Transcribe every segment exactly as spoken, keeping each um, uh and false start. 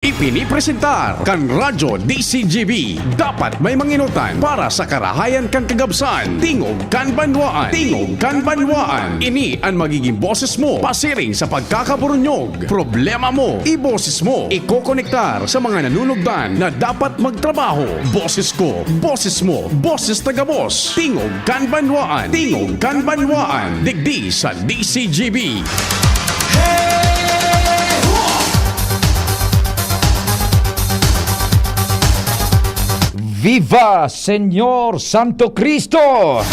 Ipinipresentar kan Radyo D C G B. Dapat may manginutan para sa karahayan kan kagabsan. Tingog kan Banwaan. Tingog kan Banwaan. Ini an magiging boses mo pasiring sa pagkakaburunyog. Problema mo, iboses mo. Ikokonektar sa mga nanunugdan na dapat magtrabaho. Boses ko, boses mo, boses ta gabos. Tingog kan Banwaan. Tingog kan Banwaan. Digdi sa D C G B. Viva Señor Santo Cristo!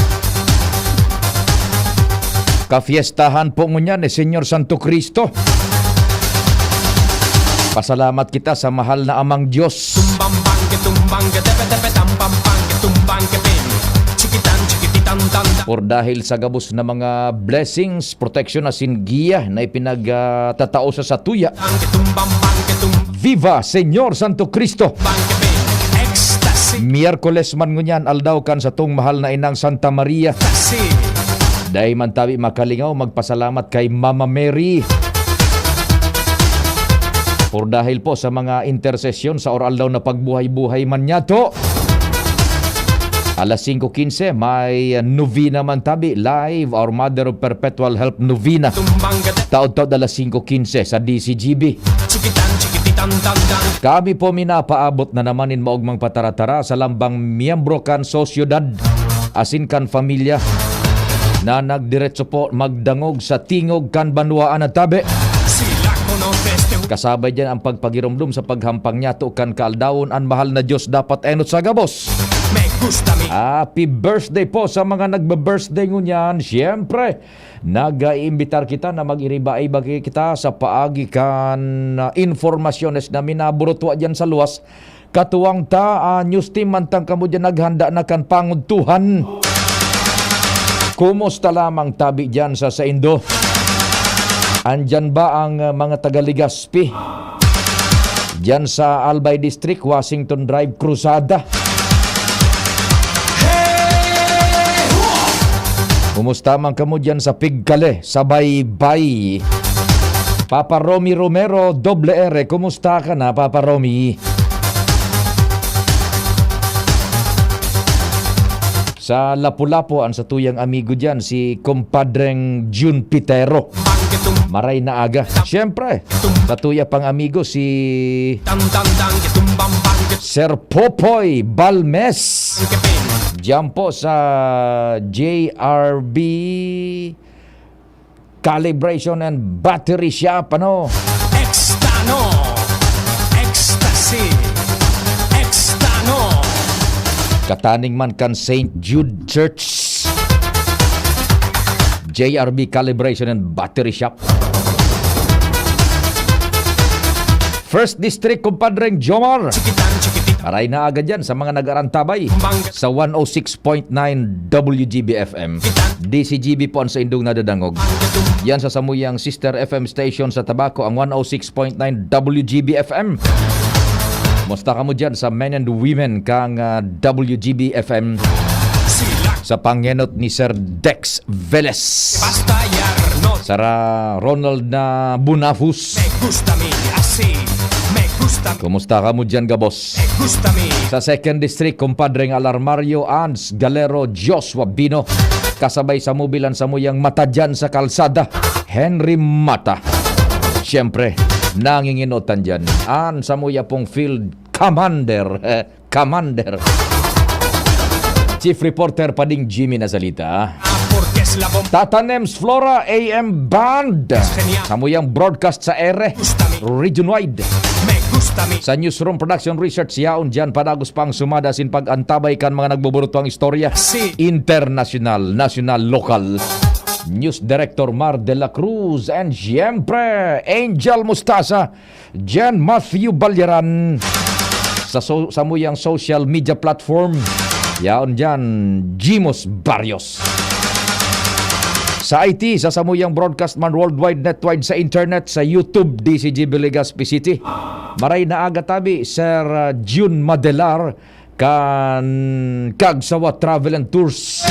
Kafiestahan po ngunyan ni Señor Santo Cristo. Pasalamat kita sa mahal na Amang Diyos. Tumbang bang ke tumbang ke tepe tepe tam pam pang ke tumbang ke pin. Chikitan chikititan tan tan. Por dahil sa gabos na mga blessings, proteksyon asin giya na ipinagtatao sa satuya. Ang ke tumbang bang ke tum- Viva Señor Santo Cristo! Bang ke pin. Ecstasy. Miyerkules man ngunyan, aldaw kan satong mahal na inang Santa Maria. Ecstasy. Dai man tabi makalingaw magpasalamat kay Mama Mary. Por dahil po sa mga intersesyon sa or-aldaw na pagbuhay-buhay man niyato. Alas singko quince, may novena man tabi, live, Our Mother of Perpetual Help Novena. Tumbang ke Taod-taod alas singko quince sa D C G B. Chikitan chikititan tan tan. Kami po minapaabot na naman nin maogmang pataratara sa lambang miyembro kan sosyedad asin kan pamilya na nagdiretso po magdangog sa tingog kan banwaan na tabi. Sila ko no feste. Kasabay diyan ang pagpagiromdom sa paghampang niyato kan kaaldawon, an mahal na Diyos dapat enot sa gabos. Me gusta mi. Happy birthday po sa mga nagbe-birthday ngunyan. Siyempre, nag-iimbitar kita na mag-iriba-iba kita sa paagi kan, ah, informasyones na minaburutwa diyan sa luwas. Katuwang ta, ah, news team, mantang kamo diyan naghanda na kan pangudtuhan. Kumusta lamang tabi diyan sa saindo? Andyan ba ang, ah, mga taga Legazpi? Diyan sa Albay District, Washington Drive, Cruzada. Kumusta man kamo diyan sa Pigkale, sa Baybay? Papa Romy Romero, doble R, kumusta ka na, Papa Romy? Sa Lapu-Lapu, ang satuyang amigo diyan, si Compadreng Jun Pitero. Maray na aga. Siyempre, satuya pang amigo, si Sir Popoy Balmes. Diyan po sa J R B Calibration and Battery Shop, ano? Extano. Ecstasy. Extano. Kataning man kan Saint Jude Church. J R B Calibration and Battery Shop. First District, Compadreng Jomar. Chikitan, chikitit. Maray na aga dyan sa mga nag-arantabay Bang- sa one oh six point nine W G B F M. D C G B po ang sa indong nadadangog. Yan sa samuyang sister F M station sa Tabaco, ang one oh six point nine W G B F M. Musta kamo dyan sa men and women kang, ah, W G B F M? Sila. Sa pangenot ni Sir Dex Velez. Basta yarno. Sara Ronald na Bunafus. Me gusta mi, así. Me gusta mi. Kumusta kamo dyan, gabos? Me gusta mi. Sa Second District, Compadreng Alarmario, Ans Galero, Joshua Bino. Kasabay sa mubilan samuyang mata dyan sa kalsada, Henry Mata. Siyempre, nanginginotan dyan. An samuya pong field commander. Commander. Chief Reporter Pading Jimmy Nazalita. Ah, porque es la bomba. Tata Nems Flora, A M Band. Genial. Samuyang broadcast sa ere. Gusta mi. Region wide. Me gusta mi. Sa Newsroom Production Research, yaon dyan padagos pang sumada sin pag-antabay kan mga nagbuburutuang istorya. Si. International, national, local. News Director Mar de la Cruz and siyempre, Angel Mustasa. Jan Matthew Balyaran sa so-, samuyang social media platform. Yaon dyan, Jimos Barrios. Sa I T, sa samuyang broadcast man worldwide, netwide sa internet, sa YouTube, D C G B Legazpi City. Maray na aga tabi, Sir, uh, June Madelar, kan Kagsawa Travel and Tours.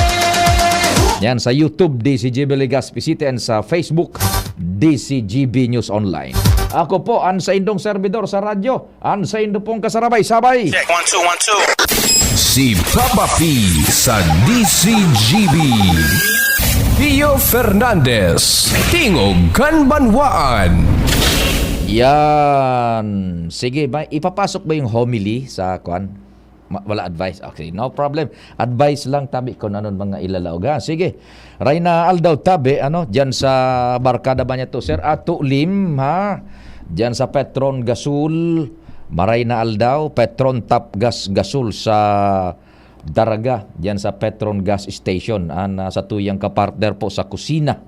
Yan, sa YouTube, D C G B Legazpi City, and sa Facebook, D C G B News Online. Ako po, ang saindong servidor sa radyo, ang saindo pong kasarabay-sabay. Check, one, two, one, two. Si Papa P sa D C G B. Pio Fernandez, Tingog kan Banwaan. Yan. Sige, ba, ipapasok ba yung homily sa kwan? Ma-, wala advice. Okay, no problem. Advice lang tabi kung anong mga ilalaog, ha. Sige. Rayna aldaw tabi, ano, diyan sa barkada ba niya to, sir? Ato Lim, ha? Diyan sa Petron Gasol, Marayna aldaw, Petron Tap Gas Gasol sa Daraga, diyan sa Petron Gas Station, ah, na sa tuyang kapartner po sa kusina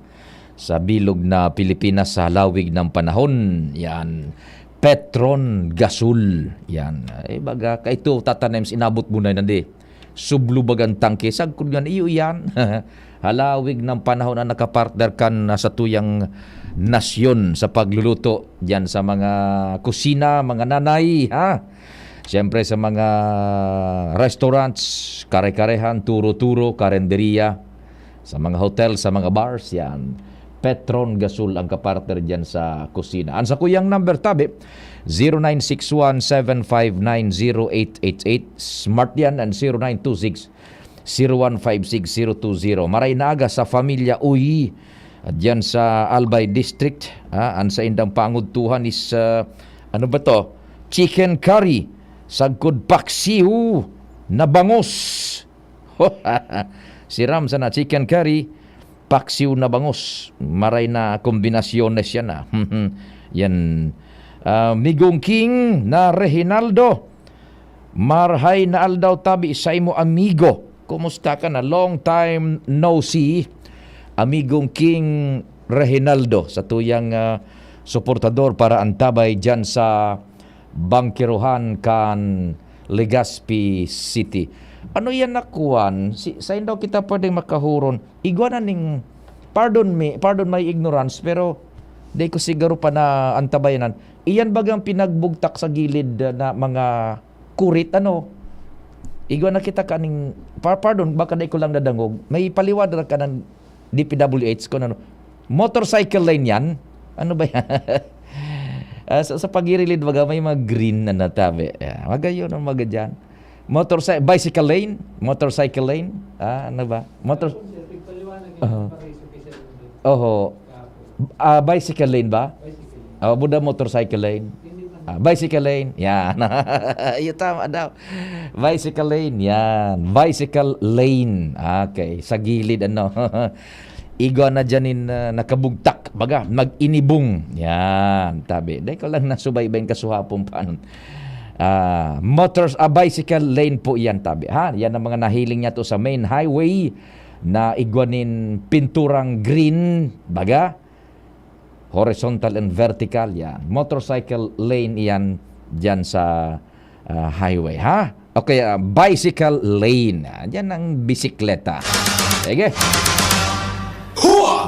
sa bilog na Pilipinas sa halawig ng panahon. Yan. Petron Gasol. Yan. Eh, baga, kaito, Tata Nems, inabot mo na nandi. Sublo bagang tangke. Sagkod nga, iyo yan. Halawig ng panahon ang nakapartner kan, ah, sa tuyang nasyon sa pagluluto. Diyan sa mga kusina, mga nanay, ha? Siyempre sa mga restaurants, kare-karehan, turo-turo, karenderia, sa mga hotel, sa mga bars, yan. Petron Gasol ang kapartner diyan sa kusina. Ang sakuyang number tabi, zero nine six one seven five nine zero eight eight eight. Smart yan, and zero nine two six zero one five six zero two zero. Maray na aga sa Pamilya Uy, diyan sa Albay District, ha, ang saindang pangudtuhan is, ah, ano ba to? Chicken curry, sagkod paksiw na bangus. Siram sana, chicken curry, paksiw na bangus. Maray na kombinasyones yan, ah. Yan. Ah, Migong King na Reginaldo. Marhay na aldaw tabi sa imo, amigo. Kumusta ka na? Long time no see, Amigong King Reginaldo, sa tuyang, ah, suportador para antabay diyan sa bangkerohan kan Legazpi City. Ano yan na kuwan? Si, sain daw kita pwedeng makahuron? Igwa na ning, pardon me, pardon my ignorance, pero di ko siguro pa na antabayanan. Iyan bagang pinagbugtak sa gilid, ah, na mga kurit, ano? Igwa na kita kaning, pa-, pardon, baka di ko lang nadangog. May paliwanag ka ng D P W H kung ano. Motorcycle lane yan? Ano ba yan? Ah, sa, sa pagirilid, baga may mga green na natabi. Yeah, magayon ang mga dyan. Motorcy-, bicycle lane? Motorcycle lane? Ah, ano ba? Motor-, Aha. Oho. Ah, bicycle lane ba? Ah, buda motorcycle lane. Ah, bicycle lane. Yan. Iyo, tama daw. Bicycle lane. Yan. Bicycle lane. Okay. Sa gilid, ano. Igwa na dyan in, ah, nakabugtak. Baga, mag-inibong. Yan. Tabi. Dahil ko lang nasubaybay yung kasuhapon pa nun. Ah, motors, ah, bicycle lane po yan, tabi. Ha? Yan ang mga nahiling niya to sa main highway na igwa nin pinturang green, baga, horizontal and vertical, yan. Motorcycle lane iyan dyan sa, ah, highway, ha? O kaya, bicycle lane. Ah, dyan ang bisikleta. Sige.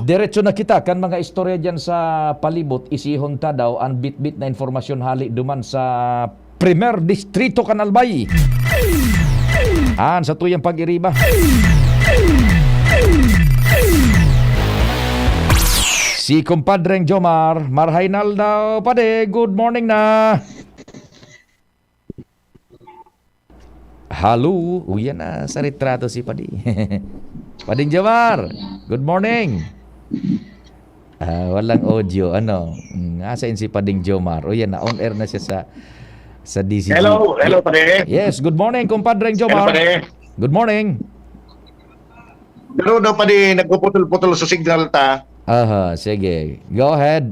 Diretso na kita kan mga istorya dyan sa palibot. Isihon ta daw ang bitbit na informasyon hali duman sa Primer Distrito kan Albay. An sa tuyang pag-iriba. Si Kumpadreng Jomar, Marhainal daw, padi, good morning na. Halo, uyan na sa retrato si Padi. Pading Jomar, good morning. Ah, walang audio, ano? Mm, asain si Pading Jomar? O yan na, on air na siya sa, sa D C G. Hello, hello, pare. Yes, good morning, Kumpadreng Hello, Jomar. Pare. Good morning. Pero daw, pare, nagpuputol-putol sa signal ta. Aha, sige. Go ahead.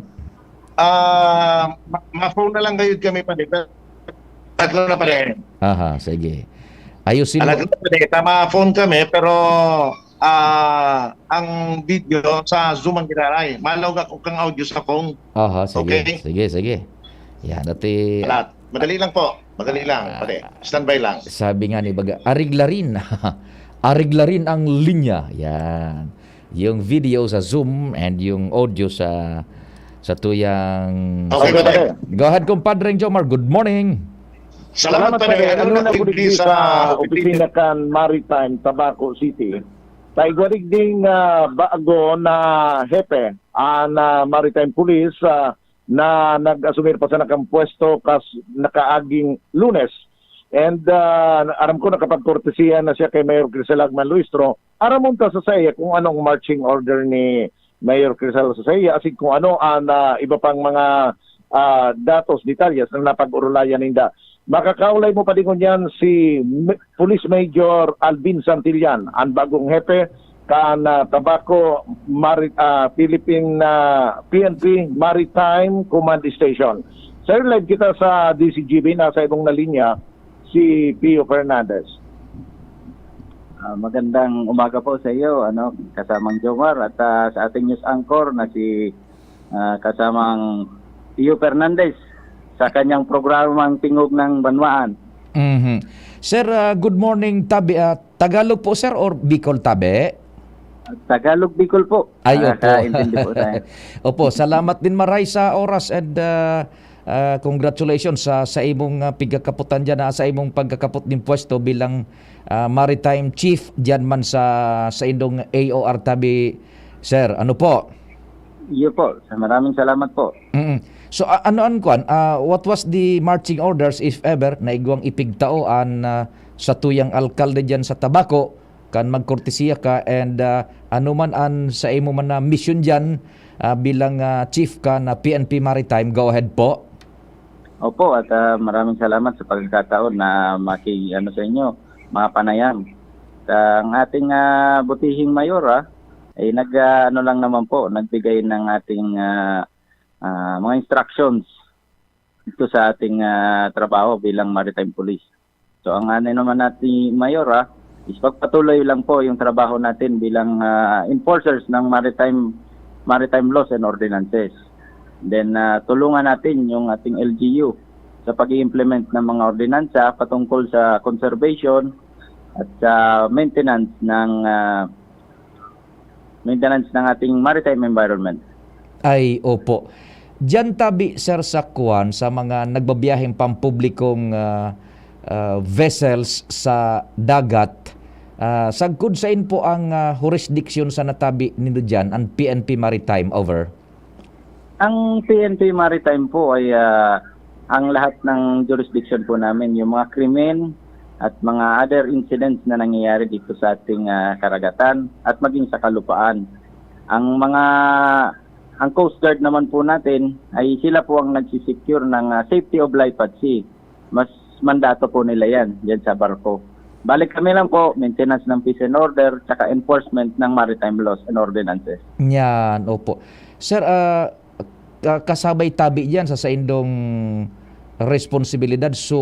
Ah, ma-, ma-phone na lang gayud kami, pare. Tatlo na, pare. Aha, sige. Ayusin mo. Alag na, pare. Tama, phone kami, pero, ah, ang video sa Zoom ang giraray. Malaw ka kung kang audio sa phone. Aha, sige. Okay? Sige, sige. Yan, dati Alat. Madali lang po. Madali lang, Ah, pare. Standby lang. Sabi nga ni baga, "Ariglarin." Ariglarin ang linya. Yan. Yung video sa Zoom and yung audio sa, sa tuyang Okay, pare. Go ahead, Kumpadreng Jomar. Good morning. Salamat, Salamat, pare. pare. Ano Ano na na po digdi digdi sa sa opisina opisina? Kan Maritime, Tabaco City? Sa igwa digding, ah, bago na hepe, ah, na Maritime Police, ah, na nag-asumir pa sa nakang pwesto kas-, nakaaging Lunes. And, ah, aram ko nakapagkortesiya na siya kay Mayor Criselagman Luistro. Aramon ta sa saiya kung anong marching order ni Mayor Crisel sa saiya, asig kung ano ang, ah, iba pang mga, ah, datos, detalyes na napag-orolayan ninda. Makakaulay mo pa din ngunyan si M-, Police Major Alvin Santillan, ang bagong hepe kan, ah, Tabaco Mari-, ah, Philippine, ah, P N P Maritime Command Station. Sir, live kita sa D C G B, nasa ibong na linya si Pio Fernandez. Ah, magandang umaga po sa iyo, ano, kasamang Jomar, at, ah, sa ating news anchor na si, ah, kasamang Pio Fernandez sa kanyang programang Tingog ng Banwaan. Mhm. Sir, ah, good morning, tabi, ah, Tagalog po, sir, or Bicol tabi? Tagalog Bicol po. Ay, opo. Nakakaintindi po tayo. Opo, salamat din maray sa oras and, ah, ah, congratulations sa, sa imong, ah, pigkakaputan diyan, ah, sa imong pagkakapot nin pwesto bilang, ah, maritime chief diyan man sa, sa indong A O R tabi, sir. Ano po? Iyo po. Sa-, maraming salamat po. Mm. So, a-, ano an kwan? Ah, what was the marching orders, if ever, na igwang ipigtao an, ah, satuyang alkalde diyan sa Tabaco? Kan magkortesiya ka and, ah, ano man an sa imo man na misyon diyan, ah, bilang, ah, chief ka na P N P Maritime, go ahead po. Opo, at, ah, maraming salamat sa pagkakataon na maki-, ano, sa inyo, mga panayam. Sa ang ating, ah, butihing mayor, ah, ay nag, ah, ano lang naman po, nagbigay ng ating, ah, ah, mga instructions dito sa ating, ah, trabaho bilang maritime police. So, ang ano naman natin, Mayor, ah, is pagpatuloy lang po yung trabaho natin bilang, ah, enforcers ng maritime, maritime laws and ordinances. Then, ah, tulungan natin yung ating L G U sa pag-i-implement ng mga ordinansa patungkol sa conservation at sa maintenance ng, ah, maintenance ng ating maritime environment. Ay, opo. Diyan tabi, sir, sa kuwan, sa mga nagbabiyaheng pampublikong, ah, ah, vessels sa dagat, ah, sagkod sain po ang, ah, jurisdiction sa natabi nindo diyan, ang P N P Maritime, over? Ang P N P Maritime po ay, ah, ang lahat ng jurisdiction po namin, yung mga krimen at mga other incidents na nangyayari dito sa ating, ah, karagatan at maging sa kalupaan. Ang mga, ang Coast Guard naman po natin ay sila po ang nagsisecure ng, ah, safety of life at sea. Mas mandato po nila yan, yan sa barko. Balik kami lang po, maintenance ng peace and order, tsaka enforcement ng maritime laws and ordinances. Yan, opo. Sir, ah, ka-, kasabay tabi diyan sa saindong responsibilidad, so,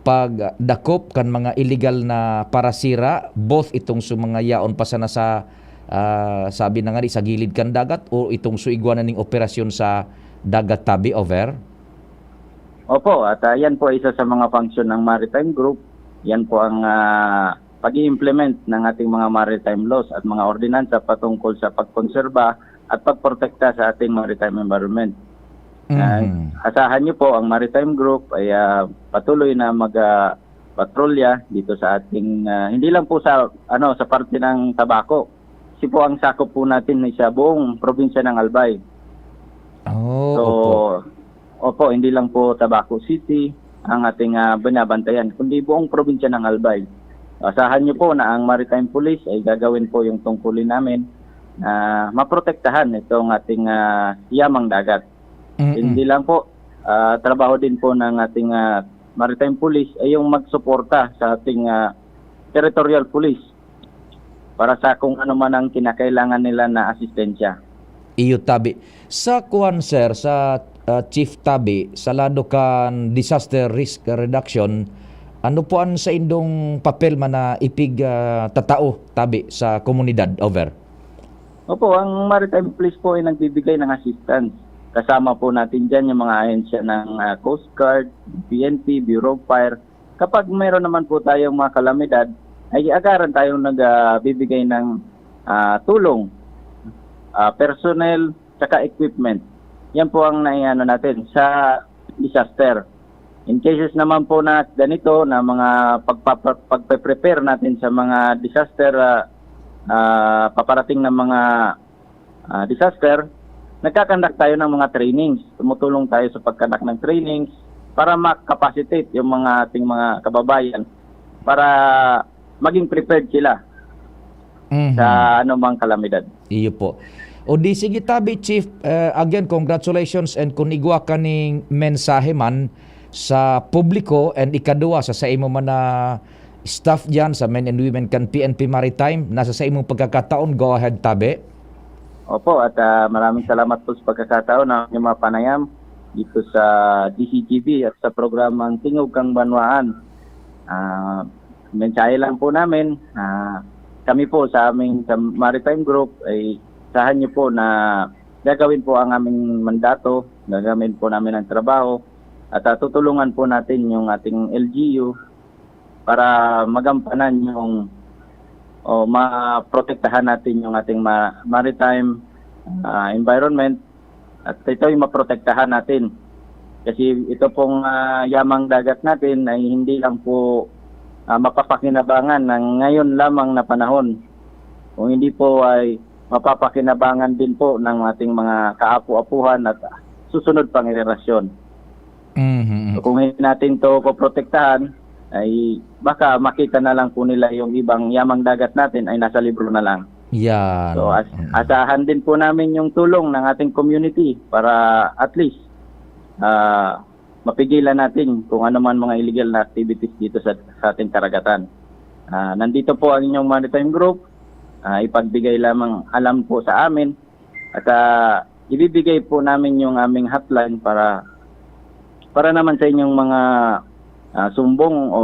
pagdakop kan mga illegal na parasira, both itong sa mga yaon pa sana sa, ah, sabi na nga di, sa gilid kan dagat o itong sa igwa na ning operasyon sa dagat tabi, over? Opo, at, ah, yan po isa sa mga function ng Maritime Group. Yan po ang, ah, pag-i-implement ng ating mga maritime laws at mga ordinansa patungkol sa pagkonserba at pagprotekta sa ating maritime environment. Ah, Mhm. asahan niyo po ang Maritime Group ay, ah, patuloy na mag, ah, patrolya dito sa ating, ah, hindi lang po sa, ano, sa parte ng Tabaco. Kasi po ang sakop po natin ay sa buong probinsya ng Albay. Oh, So, opo. opo, hindi lang po Tabaco City ang ating, ah, binabantayan, kundi buong probinsya ng Albay. Asahan niyo po na ang Maritime Police ay gagawin po yung tungkulin namin na maprotektahan itong ating, ah, yamang dagat. Mm-mm. Hindi lang po, ah, trabaho din po ng ating, ah, Maritime Police ay yung magsuporta sa ating, ah, Territorial Police para sa kung ano man ang kinakailangan nila na asistensya. Iyo tabi. Sa kuwan, sir, sa, ah, Chief Tabi, sa lado kan disaster risk reduction, ano po an saindong papel man na ipig, ah, tatao tabi sa komunidad? Over. Opo, ang Maritime Police po ay nagbibigay ng assistance. Kasama po natin diyan yung mga ahensya ng, ah, Coast Guard, P N P, Bureau of Fire. Kapag mayroon naman po tayong mga kalamidad, ay agaran tayong nag, ah, bibigay ng, ah, tulong, ah, personnel, tsaka equipment. Yan po ang naiano natin sa disaster. In cases naman po na ganito, na mga pagpapa-, pagpe-prepare natin sa mga disaster, ah, ah, paparating na mga, ah, disaster, nagkakandak tayo ng mga trainings. Tumutulong tayo sa pagkandak ng trainings para ma-capacitate yung mga ating mga kababayan para maging prepared sila Mhm. sa anumang kalamidad. Iyo po. O di sige tabi, Chief, eh, again, congratulations and kun igwa ka ning mensahe man sa publiko and ikaduwa sa saimo man na staff diyan sa Men and Women kan P N P Maritime, nasa saimong pagkakataon, go ahead tabi. Opo, at, ah, maraming salamat po sa pagkakataon na inyong mga panayam dito sa D C G B at sa programang Tingog Kang Banwaan. Ah, mensahe lang po namin, ah, kami po sa aming, sa Maritime Group ay asahan niyo po na gagawin po ang aming mandato, gagawin po namin ang trabaho, at, ah, tutulungan po natin yung ating L G U para magampanan yung, o maprotektahan natin yung ating ma-, maritime, ah, environment, at ito yung maprotektahan natin. Kasi ito pong, ah, yamang dagat natin ay hindi lang po, ah, mapapakinabangan ng ngayon lamang na panahon. Kung hindi po ay mapapakinabangan din po ng ating mga kaapu-apuhan at susunod pang henerasyon. Mhm. So, kung hindi natin 'to poprotektahan, ay baka makita na lang po nila yung ibang yamang dagat natin ay nasa libro na lang. Yan. So, as-, Mm. asahan din po namin yung tulong ng ating community para at least, ah, mapigilan natin kung ano man mga illegal na activities dito sa, sa ating karagatan. Ah, nandito po ang inyong monitoring group. Ah, ipagbigay lamang alam po sa amin at, ah, ibibigay po namin yung aming hotline para, para naman sa inyong mga, ah, sumbong o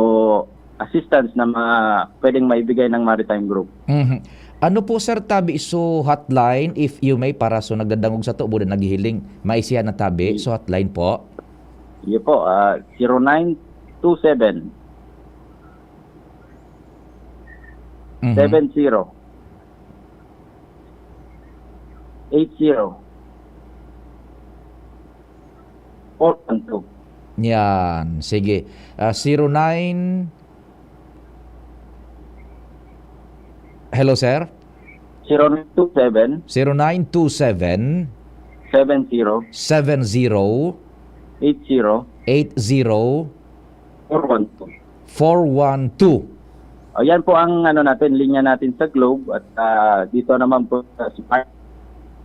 assistance na ma-, pwedeng maibigay ng Maritime Group. Mhm. Ano po, sir, tabi so hotline, if you may, para so nagdadangog sa tubo na naghihiling, maisihan na tabi, so hotline po? Iyo po, ah, zero nine two seven, Mhm. seven zero, eight zero, four one two. Yan, sige. Ah, zero nine, hello, sir? Zero nine two seven. Zero nine two seven. Seven zero. Seven zero. Eight zero. Eight zero. Four one two. Four one two. O, yan po ang ano natin, linya natin sa Globe at, ah, dito naman po sa Smart,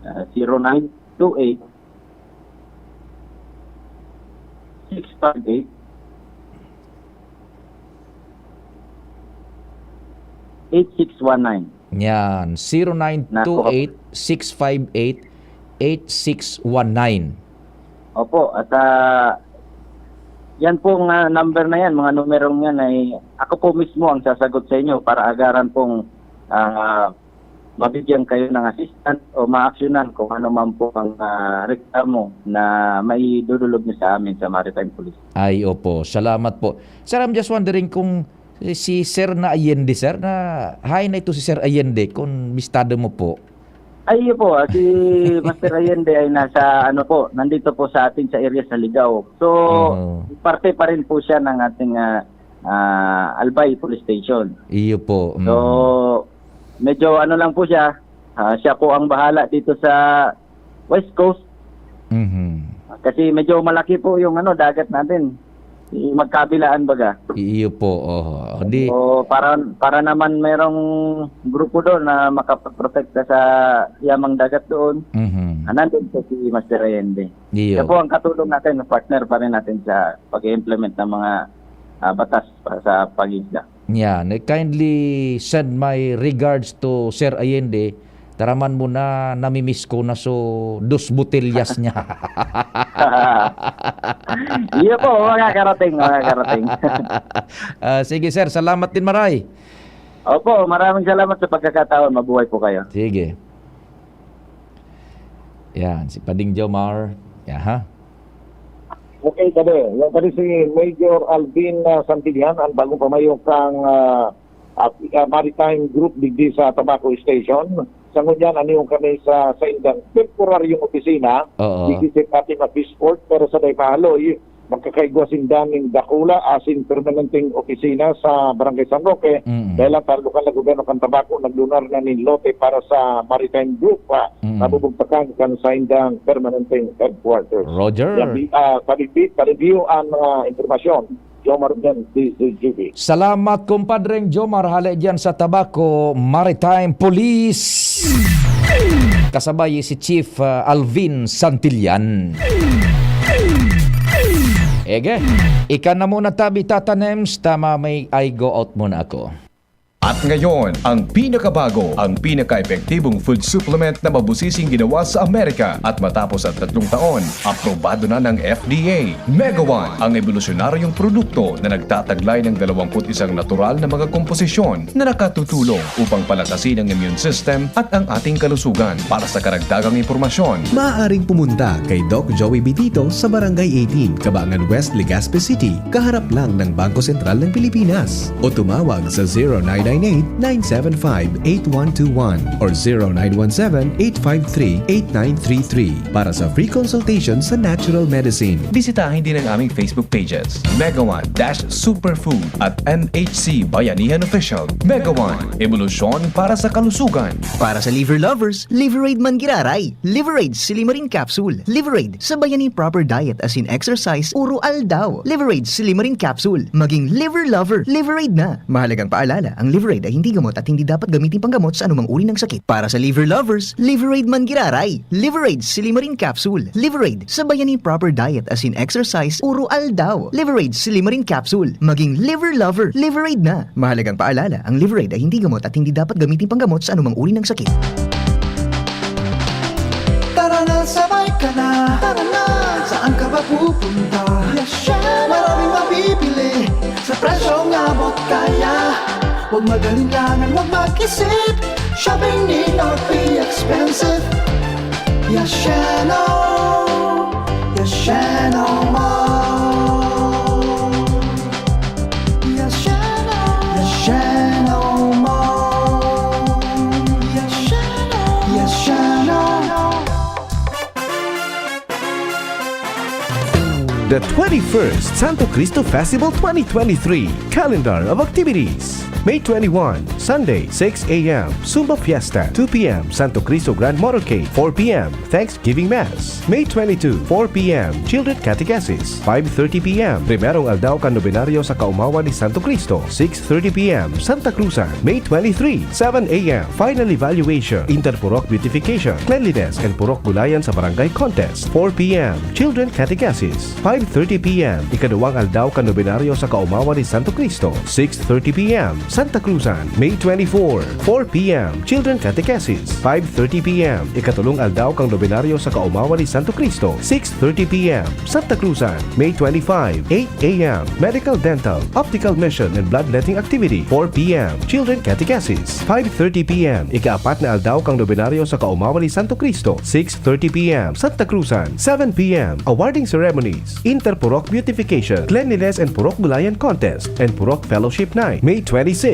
ah, zero nine two eight, six five eight, eight six one nine. Yan, zero nine two eight, six five eight, eight six one nine. Opo, at, ah, yan pong, ah, number na yan, mga numerong yan ay ako po mismo ang sasagot sa inyo para agaran pong, ah, mabigyan kayo ng assistance o maaksyonan kung ano man po ang, ah, reklamo na maidudulog niyo sa amin sa Maritime Police. Ay, opo. Salamat po. Sir, I'm just wondering kung si Sir na Allende, sir, na haen na ito si Sir Allende, kung bistado mo po? Ay, iyo po, ah, si Master Allende ay nasa, ano po, nandito po sa atin sa area sa Ligao. So, Oo. parte pa rin po siya ng ating, ah, ah, Albay Police Station. Iyo po, mm. So, medyo ano lang po siya, ah, siya po ang bahala dito sa West Coast. Mhm. Kasi medyo malaki po yung ano, dagat natin. Magkabilaan baga. Iyo po, oho. Di So, para, para naman merong grupo doon na makapagprotekta sa yamang dagat doon. Mhm. Ah, nandun po si Master Allende. Iyo. Siya po ang katulong natin, partner pa rin natin sa pag-implement ng mga, ah, batas para sa pag-iisda. Yan. Eh, kindly send my regards to Sir Allende. Taraman mo na, namimiss ko na so dos botellas niya. Iyo po, makakarating, makakarating. Ah, sige, sir. Salamat din, maray. Opo, maraming salamat sa pagkakataon. Mabuhay po kayo. Sige. Yan, si Pading Jomar. Yaha. Okay, tabi. Yan tabi si Major Alvin, ah, Santillan, ang bagong pamayo kang, ah, ah, ah, Maritime Group digdi sa Tabaco Station. Sa ngunyan, ano yung kami sa, sa indang temporaryong opisina, Oo. digdi sa ating office port, pero sa Daypahaloy, Magkakaigwa sinda nin dakula asin permanenteng opisina sa Barangay San Roque. Mm. Dahil ang kahalukan na gobyerno kan Tabaco naglunar na nin lote para sa Maritime Group, ah, Mm. na bubugtakan kan saindang permanenteng headquarters. Roger. Yan, di, ah, palibit, palibyo ang mga impormasyon. Jomar Benz, D Z G B. Salamat, kumpadreng Jomar, hale diyan sa Tabaco Maritime Police. Kasabay si Chief, ah, Alvin Santillan. Ege, ika na muna tabi, Tata Nems, tama may I go out muna ako. At ngayon, ang pinakabago, ang pinaka-epektibong food supplement na mabusising ginawa sa Amerika at matapos ang tatlong taon, aprobado na ng F D A. Mega One, ang ebolusyonaryong produkto na nagtataglay ng dalawampu't isang natural na mga komposisyon na nakatutulong upang palakasin ang immune system at ang ating kalusugan. Para sa karagdagang impormasyon, maaaring pumunta kay Doc Joey Bitito sa Barangay eighteen, Cabangan West, Legazpi City, kaharap lang ng Bangko Sentral ng Pilipinas. O tumawag sa zero nine nine eight, nine seven five, eight one two one or zero nine one seven, eight five three, eight nine three three para sa free consultation sa natural medicine. Bisitahin din ang aming Facebook pages, Mega One dash Superfood at M H C Bayanihan Official. Mega One, ebolusyon para sa kalusugan. Para sa liver lovers, Liverade man giraray. Liverade Silimarin Capsule. Liverade, sabayan nin proper diet asin exercise, uro aldaw. Liverade Silimarin Capsule. Maging liver lover, Liverade na. Mahalagang paalala, ang Liverade ay hindi gamot at hindi dapat gamitin panggamot sa anumang uri ng sakit. Para sa liver lovers, Liverade man giraray. Liverade Silimarin Capsule. Liverade, sabayan nin proper diet asin exercise, uro aldaw. Liverade Silimarin Capsule. Maging liver lover, Liverade na. Mahalagang paalala, ang Liverade ay hindi gamot at hindi dapat gamitin panggamot sa anumang uri ng sakit. Tara na, sabay ka na. Tara na. Saan ka ba pupunta? Yasheno. Maraming mabibili sa presyong abot kaya. Huwag mag-alinlangan, huwag mag-isip. Shopping need not be expensive. Yasheno. Yasheno Mall. Yasheno. Yasheno Mall. Yasheno. Yasheno. The twenty-first Santo Cristo Festival twenty twenty-three. Calendar of activities. May twenty-one, Sunday, six a m, Zumba Fiesta, two p m, Santo Cristo Grand Motorcade, four p m, Thanksgiving Mass. May twenty-two, four p m, Children Catechesis, five thirty p m, Primerong Aldaw kan Nobenaryo sa Kaomawan ni Santo Cristo, six thirty p m, Santa Cruzan. May twenty-three, seven a m, Final Evaluation, Inter-Purok Beautification, Cleanliness and Purok Gulayan sa Barangay Contest, four p m, Children Catechesis, five thirty p m, Ikaduwang Aldaw kan Nobenaryo sa Kaomawan ni Santo Cristo, six thirty p m, Santa Cruzan. May twenty-four, four p m, Children Catechesis, five thirty p m, Ikatolong Aldaw kan Nobenaryo sa Kaomawan ni Santo Cristo, six thirty p m, Santa Cruzan. May twenty-five, eight a m, Medical, Dental, Optical Mission and Bloodletting Activity, four p m, Children Catechesis, five thirty p m, Ikaapat na Aldaw kan Nobenaryo sa Kaomawan ni Santo Cristo, six thirty p m, Santa Cruzan, seven p m, Awarding Ceremonies, Inter-Purok Beautification, Cleanliness and Purok Gulayan Contest, and Purok Fellowship Night, May twenty-six,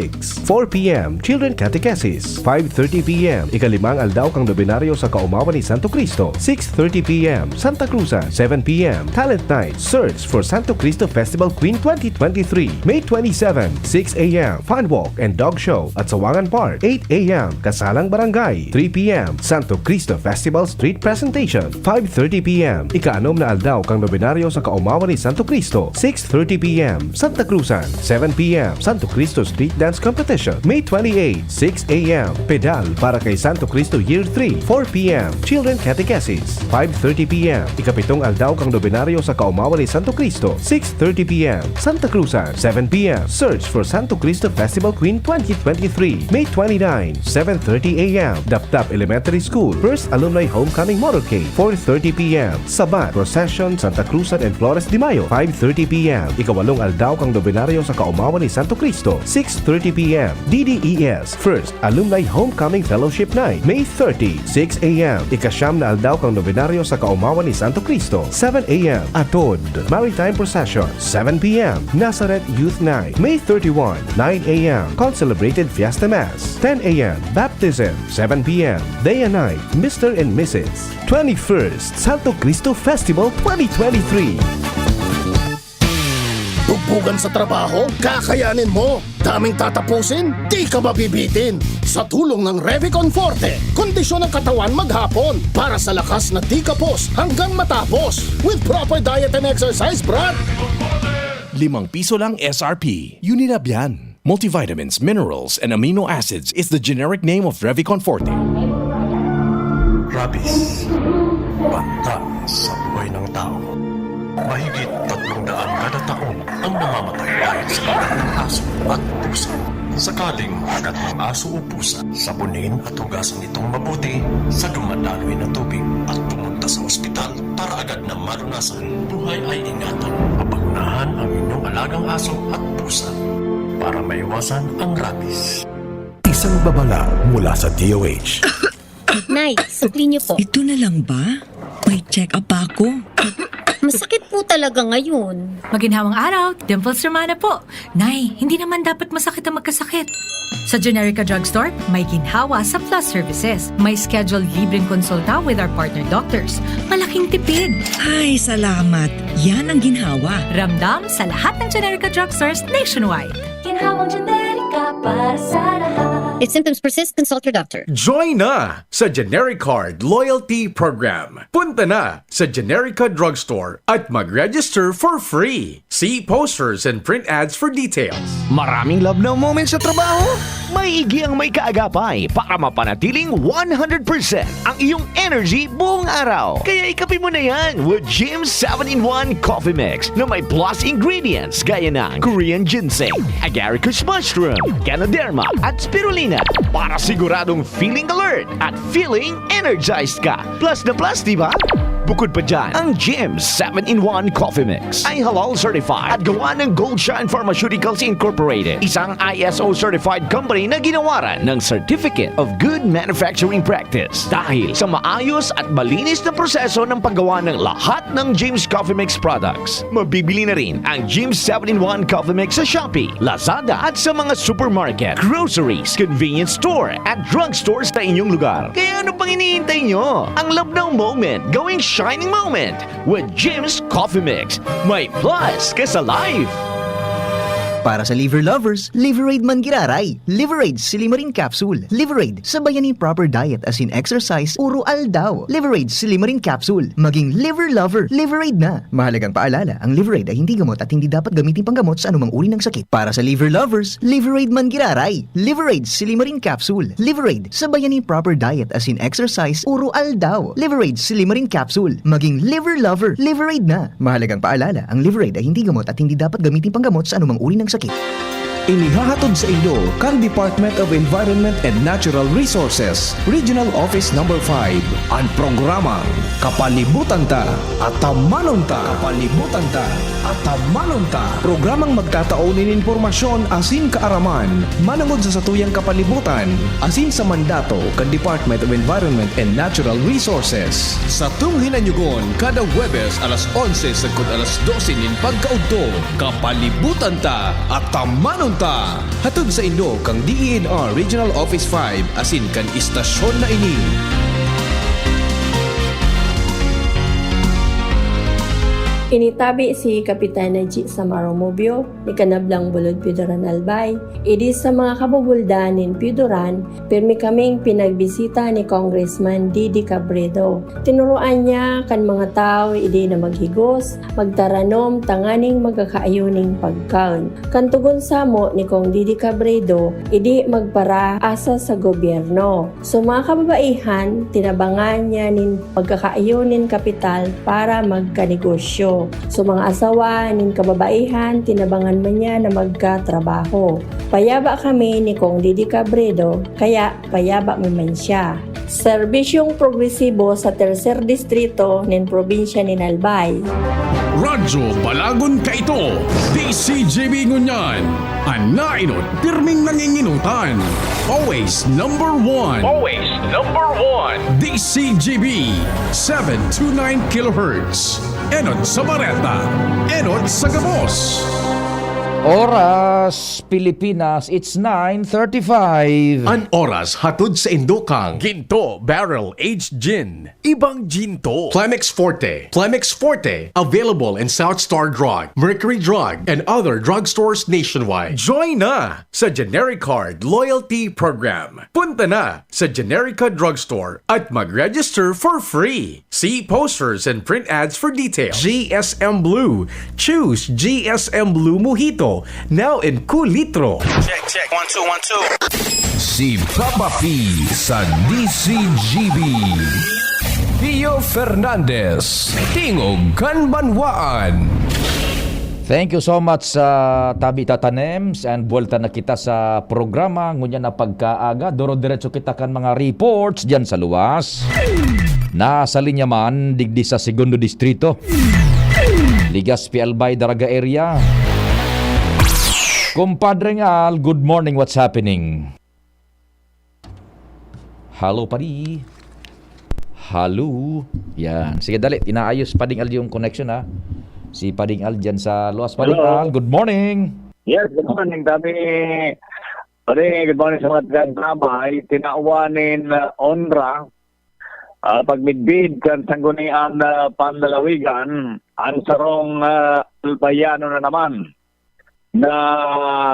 four p m, Children Catechesis, five thirty p m, Ikalimang Aldaw kan Nobenaryo sa Kaomawan ni Santo Cristo, six thirty p m, Santa Cruzan, seven p m, Talent Night, Search for Santo Cristo Festival Queen twenty twenty-three, May twenty-seven, six a m, Fun Walk and Dog Show at Sawangan Park, eight a m, Kasalang Barangay, three p m, Santo Cristo Festival Street Presentation, five thirty p m, Ikaanom na Aldaw kan Nobenaryo sa Kaomawan ni Santo Cristo, six thirty p m, Santa Cruzan, seven p m, Santo Cristo Street Dance Competition, May twenty-eight, six a m, Pedal para kay Santo Cristo Year three, four p m, Children Catechesis, five thirty p m, Ikapitong Aldaw kan Nobenaryo sa Kaomawan ni Santo Cristo, six thirty p m, Santa Cruzan, seven p m, Search for Santo Cristo Festival Queen twenty twenty-three, May twenty-nine, seven thirty a m, Dapdap Elementary School, First Alumni Homecoming Motorcade, four thirty p m, Sabat Procession, Santa Cruzan and Flores de Mayo, five thirty p m, Ikawalong Aldaw kan Nobenaryo sa Kaomawan ni Santo Cristo, six thirty p m, D D E S, First Alumni Homecoming Fellowship Night, May thirty, six a m, Ikasyam na Aldaw kan Nobenaryo sa Kaomawan ni Santo Cristo, seven a m, Atod Maritime Procession, seven p m, Nazareth Youth Night, May thirty-one, nine a m, Concelebrated Fiesta Mass, ten a m, Baptism, seven p m, Day and Night, Mister and Missus twenty-first Santo Cristo Festival twenty twenty-three. Pugan sa trabaho? Kakayanin mo! Daming tatapusin? Di ka mabibitin! Sa tulong ng Revicon Forte, kondisyon ng katawan maghapon para sa lakas na di kapos hanggang matapos. With proper diet and exercise, brad! Limang piso lang S R P. Unilab yan. Multivitamins, minerals, and amino acids is the generic name of Revicon Forte. Rabies. Banta sa buhay ng tao. Mahigit tatlong daan kada taon ang namamatay dahil sa kagat ng aso at pusa. Sakaling magat ng aso o pusa, sabunin at hugasan itong mabuti sa dumadaloy na tubig at pumunta sa ospital para agad na malunasan. Buhay ay ingatan. Papangunahan ang inyong alagang aso at pusa para maiwasan ang rabies. Isang babala mula sa D O H. Nay, sukli niyo po. Ito na lang ba? May check-up pa ako. Masakit po talaga ngayon. Maginhawang araw, Dimples Romana po. Nay, hindi naman dapat masakit ang magkasakit. Sa Generica Drugstore, may ginhawa sa Plus Services. May scheduled libreng konsulta with our partner doctors. Malaking tipid. Ay, salamat. Yan ang ginhawa. Ramdam sa lahat ng Generica Drugstores nationwide. Ginhawang Generica para sa lahat. If symptoms persist, consult your doctor. Join na sa Generic Card Loyalty Program. Punta na sa Generica Drugstore at mag-register for free. See posters and print ads for details. Maraming love now moments sa trabaho? Maigi ang may kaagapay para mapanatiling one hundred percent ang iyong energy buong araw. Kaya ikape mo na yan with Jim seven-in-one Coffee Mix na may plus ingredients gaya ng Korean ginseng, agaricus mushroom, ganoderma, at spirulina para siguradong feeling alert at feeling energized ka. Plus na plus, di ba? Bukod pa dyan, ang Jim seven-in-one Coffee Mix ay halal certified at gawa ng Gold Shine Pharmaceuticals Incorporated, isang I S O certified company na ginawaran ng Certificate of Good Manufacturing Practice. Dahil sa maayos at malinis na proseso ng paggawa ng lahat ng Jim's Coffee Mix products, mabibili na rin ang Jim's seven-in-one Coffee Mix sa Shopee, Lazada at sa mga supermarket, groceries, convenience store at drugstore sa inyong lugar. Kaya ano pang hinihintay nyo? Ang love now moment, gawing shining moment with Jim's Coffee Mix. May plus ka sa life! Para sa liver lovers, Liverade man giraray. Liverade Silimarin Capsule. Liverade, sabayan ni proper diet asin exercise, uro aldaw. Liverade Silimarin Capsule. Maging liver lover, Liverade na. Mahalagang paalala, ang Liverade ay hindi gamot at hindi dapat gamitin panggamot sa anumang uri ng sakit. Para sa liver lovers, Liverade man giraray. Liverade Silimarin Capsule. Liverade, sabayan ni proper diet asin exercise, uro aldaw. Liverade Silimarin Capsule. Maging liver lover, Liverade na. Mahalagang paalala, ang Liverade ay hindi gamot at hindi dapat gamitin panggamot sa anumang uri ng sakit. Inihahatod sa inyo kan Department of Environment and Natural Resources, Regional Office Number five, an programang Kapalibutan Ta, Atamanon Ta. Kapalibutan Ta, Atamanon Ta. Programang magtatao nin impormasyon asin kaaraman manongod sa satuyang kapalibutan asin sa mandato kan Department of Environment and Natural Resources. Satong hinanyugon kada Huwebes alas onse sagkod alas dose nin pagkaudto, Kapalibutan Ta, Atamanon Ta. Hatod sa inyo kan D E N R Regional Office five asin kan istasyon na ini. Initabi si Kapitan Najee Samar Rubio, ni Kanablang Bulod Piodoran Albay, idi sa mga kabubuldan nin Piodoran, pirmi kaming pinagbisita ni Congressman Didi Cabredo. Tinuroan niya kan mga tawo idi na maghigos, magtaranom tanganing magkakaayo nin pagkaon. Kan togon samo ni Cong Didi Cabredo, idi magparaasa sa gobyerno. So, mga kababaihan, tinabangan niya nin pagkakaayo nin kapital para magkanegosyo. So, mga asawa nin kababaihan, tinabangan man niya na magkatrabaho. Payaba kami ni Cong Didi Cabredo, kaya payaba mi man siya. Serbisyong progresibo sa Tercer Distrito nin probinsya nin Albay. Radyo Balagon Kaito, D C G B ngunyan. An naenot, pirming nanginginutan. Always number one. Always number one. D C G B, seven two nine kilohertz. Enot sa bareta, enot sa gabos. Oras, Pilipinas, it's nine thirty-five. An oras hatod sa indokang Ginto Barrel Aged Gin. Ibang Ginto. Plemex Forte. Plemex Forte. Available in South Star Drug, Mercury Drug, and other drugstores nationwide. Join na sa Generic Card Loyalty Program. Punta na sa Generica Drugstore at mag-register for free. See posters and print ads for details. G S M Blue. Choose G S M Blue Mojito. Now in kulitro. Check, check. One, two, one, two. Si Papa P sa D C G B. Pio Fernandez, Tingog kan Banwaan. Thank you so much sa tabi, Tata Nems, and buwelta na kita sa programa. Ngunyan na pagkaaga, doro-diretso kita kan mga reports diyan sa luwas. Nasa linya man, digdi sa Segundo Distrito. Legazpi, Albay, Daraga area. Kumpadre Ngal, good morning, what's happening? Hello, padi. Hello. Yan. Sige, dali. Inaayos, Pading Al, yung connection, ha. Si Pading Al dyan sa luwas. Pading Hello. Al, good morning. Yes, good morning, Dami. Pare, good morning sa mga taga-Sabay. Tinawan nin, uh, onra, uh, pagmidbid kan Sanggunian, uh, Panlalawigan, ang sarong, uh, Albayano na naman na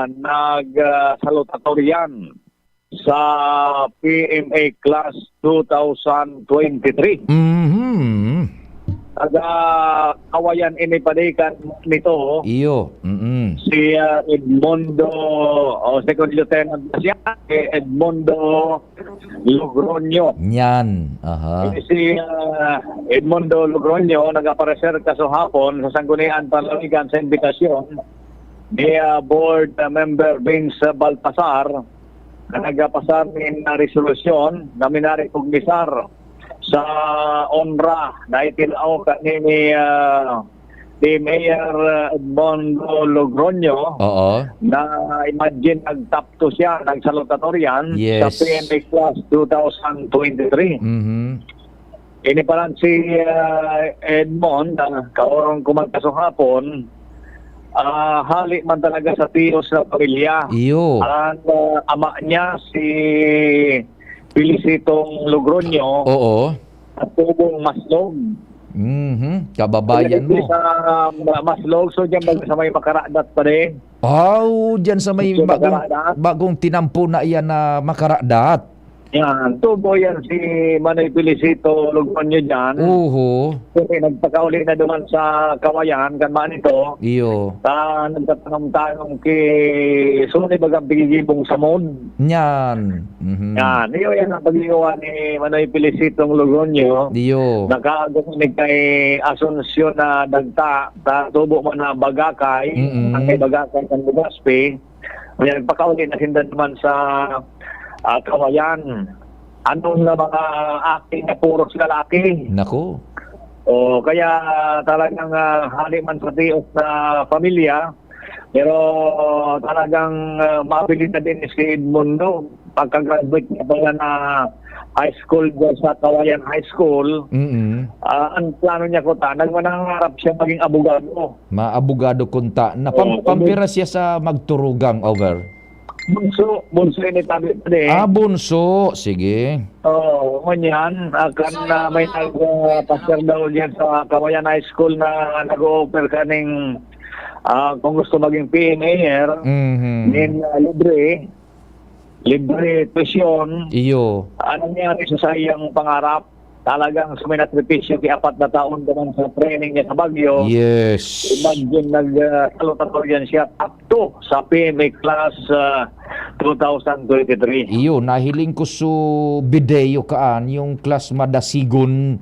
nag, uh, salutatorian sa P M A Class two thousand twenty-three. Mhm. Taga Kawayan ini padikan nito. Iyo. Mm-mm. Si, ah, Edmundo, o Second Lieutenant na siya, si Edmundo Logroño. Nyan. Aha. Si, ah, Edmundo Logroño nag-aparecer kaso hapon sa Sanggunian Panlalawigan sa imbitasyon ni, ah, Board, ah, Member Vince Baltasar, na nagpasar nin, ah, resolusyon na minarikognisar sa onra na itinao kanini, ah, ni Mayor, ah, Edmundo Logroño. Oo. Na imagine, nag-top two siya, nag-salutatorian sa Yes. P M A Class two thousand twenty-three. Mhm. Ini pa lang si, ah, Edmond, ah, kaorong ko man kaso hapon, ah, hali man talaga sa tiyos na pamilya. Iyo. Ang, ah, ama niya, si Felicitong Logroño, Oo. at tubong Maslog. Mhm. Kababayan Lagi mo. sa, ah, Maslog, so diyan ba sa may Makaradat pa rin? Aw, diyan sa may Sa bagong, Makaradat? bagong tinampo na iyan na Makaradat. Yan, tubo yan si Manoy Felicito Logroño dyan. Oho. Kasi nagpakauli na duman sa Kawayan, kan man ito. Iyo. Ah, nagtatanom-tanom ki Sony bagang pigigibong samod. Nyan. Mhm. Yan, iyo yan ang pag-iwan ni Manoy Felicito Logroño. Iyo. Nakaagos ni kay Asuncion na dagta, sa tubo man na Bagakay, Mm-mm. ang kay Bagakay kan Legazpi. Kaya nagpakauli na sinda naman sa, ah, Kawayan. Anong na mga aki na puros lalaki? Naku. O, kaya talagang, ah, hali man sa tios na pamilya, pero talagang, ah, mabilin na din si Edmundo. Pagka-graduate niya pala na high school dyan sa Kawayan High School, Mm. ah, ang plano niya kuta, nag-, nangangarap siya maging abogado. Maabogado kunta na pam-, Oo, pampira siya sa magturugang over? Bunso, bunso ini tabi pa din. Ah, bunso. Sige. Oo, ngunyan, ah, kan, ah, may nag, ah, pastor daw diyan sa Kawayan High School na nag-o-offer kaning, ah, kung gusto maging P M A er, Mhm. nin, ah, libre, libre tuition. Iyo. Ano nangyari sa saiyang pangarap? Talagang suminakripisyo ki apat na taon naman sa training niya sa Baguio. Yes. Imagine, nag, ah, salutatorian siya, top two sa P M A Class, ah, two thousand twenty-three. Iyo, nahiling ko su video kaan, yung class madasigon.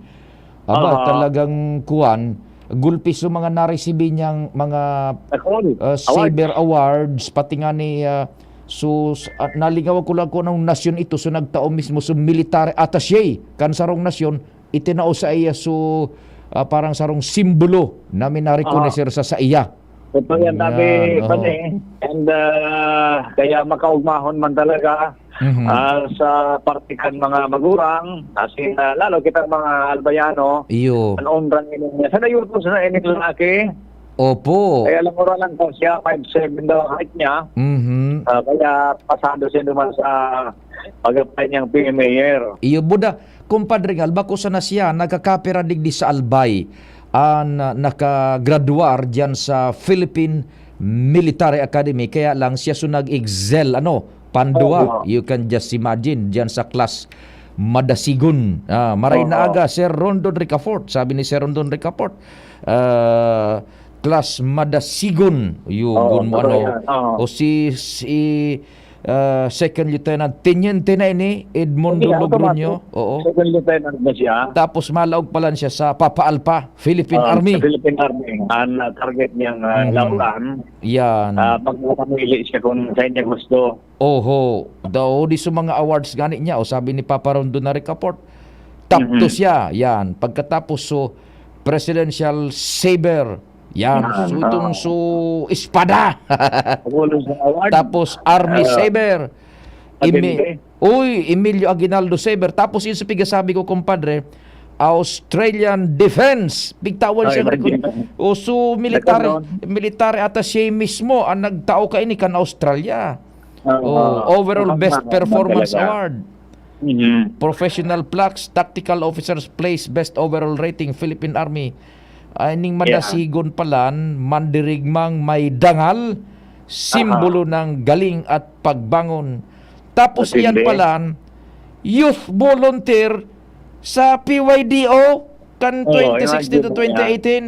Aba, Aha. talagang kuwan, gulpi su mga naresibi niyang mga, Ako, ah, award. Saber Awards, pati nga ni, ah, su-, s-, ah, nalingawan ko lang kung anong nasyon ito, su nagtao mismo, su military attaché kan sarong nasyon, itinao sa iya, su, ah, parang sarong simbolo na minarekonoser Aha. sa, sa iya. Totoo yan, Yan, Tabi, oo. Pati. And, ah, kaya makaugmahon man talaga, Mhm. ah, sa parte kan mga magurang, as in, ah, lalo kitang mga Albayano, Iyo. an onrang ini niya. Sa nayutos na ini lalaki, Opo. Kaya lang, mura lang daw siya, five seven daw ang height niya. Mhm. Ah, kaya pasado siya naman sa pag-apply niyang P M A R. Iyo, buda, Compadre Ngal, bako sana siya, nagkakapira digdi sa Albay. An, ah, nakagraduar diyan sa Philippine Military Academy, kaya lang siya so nag-excel, ano, pandua. Opo. You can just imagine, diyan sa class madasigon. Ah, maray na Opo. aga, Sir Rondon Ricafort. Sabi ni Sir Rondon Ricafort, ah, class madasigon. Yun, Oo, gun mo, totoo ano. yan. Oo. O si, si, ah, Second Lieutenant, Teniente na ini, Edmundo Hindi, Logroño. automatic. Oo. Second lieutenant na siya. Tapos malaog pa lang siya sa Papa Alpa, Philippine Ah, Army. sa Philippine Army. Ang, ah, target niyang, ah, Mhm. laruan. Yan. Ah, pag napamili siya kung saan niya gusto. Oho. Daw, di sa mga awards gani niya, o sabi ni Papa Rondon Ricafort, top Mhm. two siya. Yan. Pagkatapos, so, Presidential Saber. Yan. Yan, So, itong oo. so, espada. Pagulong sa award. Tapos, Army Ah, Saber. Emi-, Matindi. uy, Emilio Aguinaldo Saber. Tapos, yun sa pigasabi ko, compadre, Australian Defense. Bigtawan Ay, siya ng imagine. O, so, military, Nagkaroon. military ata siya mismo ang nagtao kaini kan Australia. Oo. Oh, overall Ang best mahal performance talaga. award. Mhm. Professional plaques, tactical officers place, best overall rating, Philippine Army. Ay, ning Yeah. madasigon palan, mandirigmang may dangal, simbolo Aha. ng galing at pagbangon. Tapos iyan Matindi. palan, youth volunteer sa P Y D O kan Oo, twenty sixteen to imagine mo yan. twenty eighteen.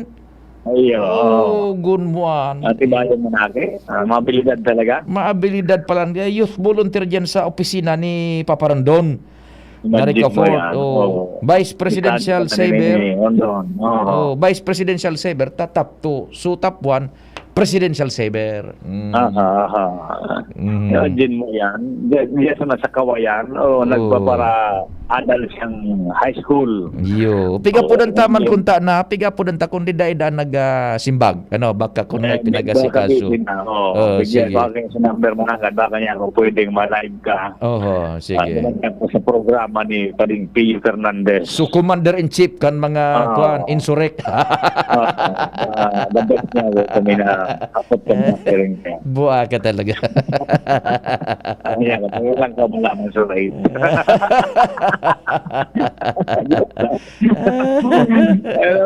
Ay, oo. Oh, gunmuan. Atibayan mo na, ate. Ah, mabilidad talaga. Maabilidad pala. Youth volunteer dyan sa opisina ni Papa Rondon. Imagine Narica mo Fort, yan. oh. Oo. Vice Presidential Kita-kita na Saver. rin eh, Rondon. Oo. Oh, Vice Presidential Saver, ta top two. So, top one, Presidential Saver. Mm. Aha, aha. Mm. Imagine mo yan. Diyan, diyan sa nasa Kawayan, oh, Oo. nagpapara-adult siyang high school. Yo. Piga Oo, po dan taman yun. kunta na, piga po dan ta kung di dai da nag, ah, simbag. Ano, baka kung may Eh, pinag-asikaso. baka busy na, oo. Oh, Bigyan sige. ko kayo sa number mo na agad, baka niya ako pwedeng ma-live ka. Oho, sige. Ano man yan po sa programa ni Pading Pio Fernandez. So, Commander-in-Chief kan mga, Ah. kuwan, insurek. Ah, ah, the best na ako kami na kapot ka na hearing ka. Buwa ka talaga. Ano yan, ano lang ka, wala man sa live. Pero,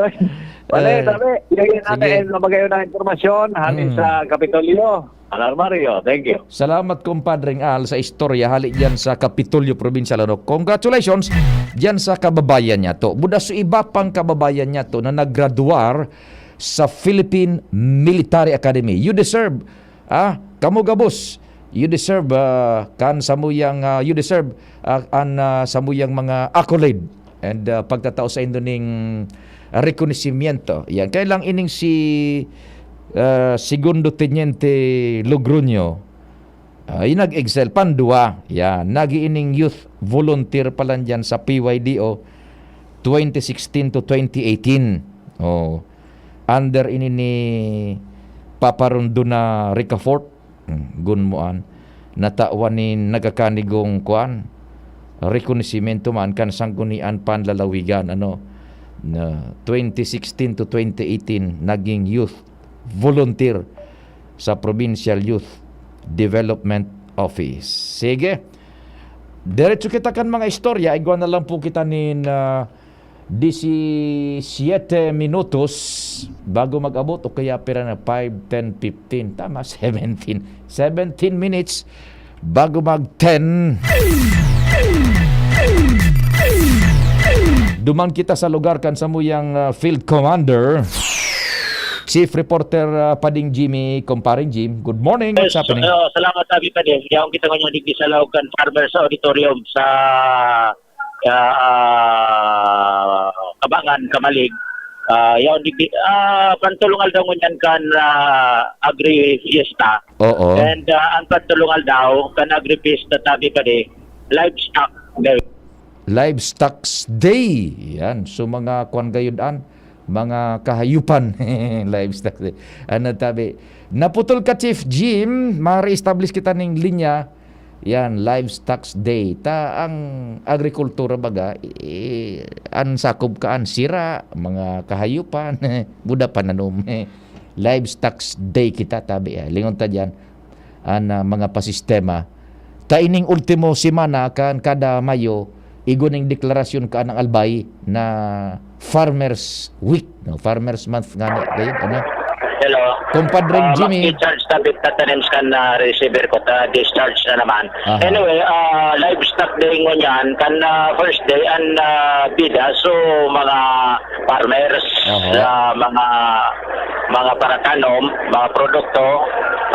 wala, Eh, sabi, bigyan natin sige. ng magayon na impormasyon, hali Mm. sa Kapitolyo. Alarmario, thank you. Salamat, Compadre Al, sa istorya hali diyan sa Kapitolyo Provincial, ano. Congratulations diyan sa kababayan niya to. Buda so iba pang kababayan niya to na naggraduar sa Philippine Military Academy. You deserve, ah, kamo gabos. You deserve, ah, kan samuyang, ah, you deserve, ah, an, ah, samuyang mga accolade. And, ah, pagtatao sa indo ning rekonosimiento. Yan. Kaya lang ining si, ah, Segundo Teniente Logroño, ah, yung nag-excel, pandua. Yan. Nag-iining youth volunteer pa lang dyan sa P Y D O twenty sixteen to twenty eighteen. Oh. Under ini ni Papa Rondon na Ricafort. Hmm, gunmoan. Natawan nin nagakanigong kuan, rekonosimento man kan Sanggunian Panlalawigan, ano, na twenty sixteen to twenty eighteen, naging youth volunteer sa Provincial Youth Development Office. Sige. Diretso kita kan mga istorya. Igwa na lang po kita nin, ah, disisyete minutos bago mag-abot o kaya pira na, five, ten, fifteen. Tama, seventeen. Seventeen minutes bago mag ten. Duman kita sa lugar kan samuyang, ah, Field Commander, Chief Reporter, ah, Pading Jimmy, Kumparing Jim. Good morning, what's Yes, happening? uh, salamat, Abi Pading. Yaon kita ngunyan digdi sa Laogan Farmers Auditorium sa, ah, ah, Kabangan, Camalig. Ah, yaon digdi, ah, pantulong aldaw ngunyan kan, ah, Agri Fiesta. Oo. And, ah, ang pantulong aldaw kan Agri Fiesta, tabi pa di, livestock. Livestock's Day. Yan. So, mga kwan gayud an, mga kahayupan. Livestock Day. Ano tabi? Naputol ka, Chief Jim. Ma-reestablish kita ning linya. Yan, Livestock's Day. Ta ang agrikultura baga, eh, an sakob ka an sira, mga kahayupan, buda pananom. Livestock Day kita, tabi, ah. Lingon ta diyan, an, ah, mga pasistema. Ta ining ultimo semana kan kada Mayo, igo ning deklarasyon kan ang Albay na Farmers Week, no? Farmers Month nga ni, kayo, ano? Hello. Compadre Ah, Jimmy. Mag-discharge tabi ta tanim sa kan na receiver ko, ta discharge na naman. Aha. Anyway, ah, livestock day ngunyan, kan ah, first day, an ah, bida, so mga farmers, Aha. ah, mga mga paratanom, mga produkto,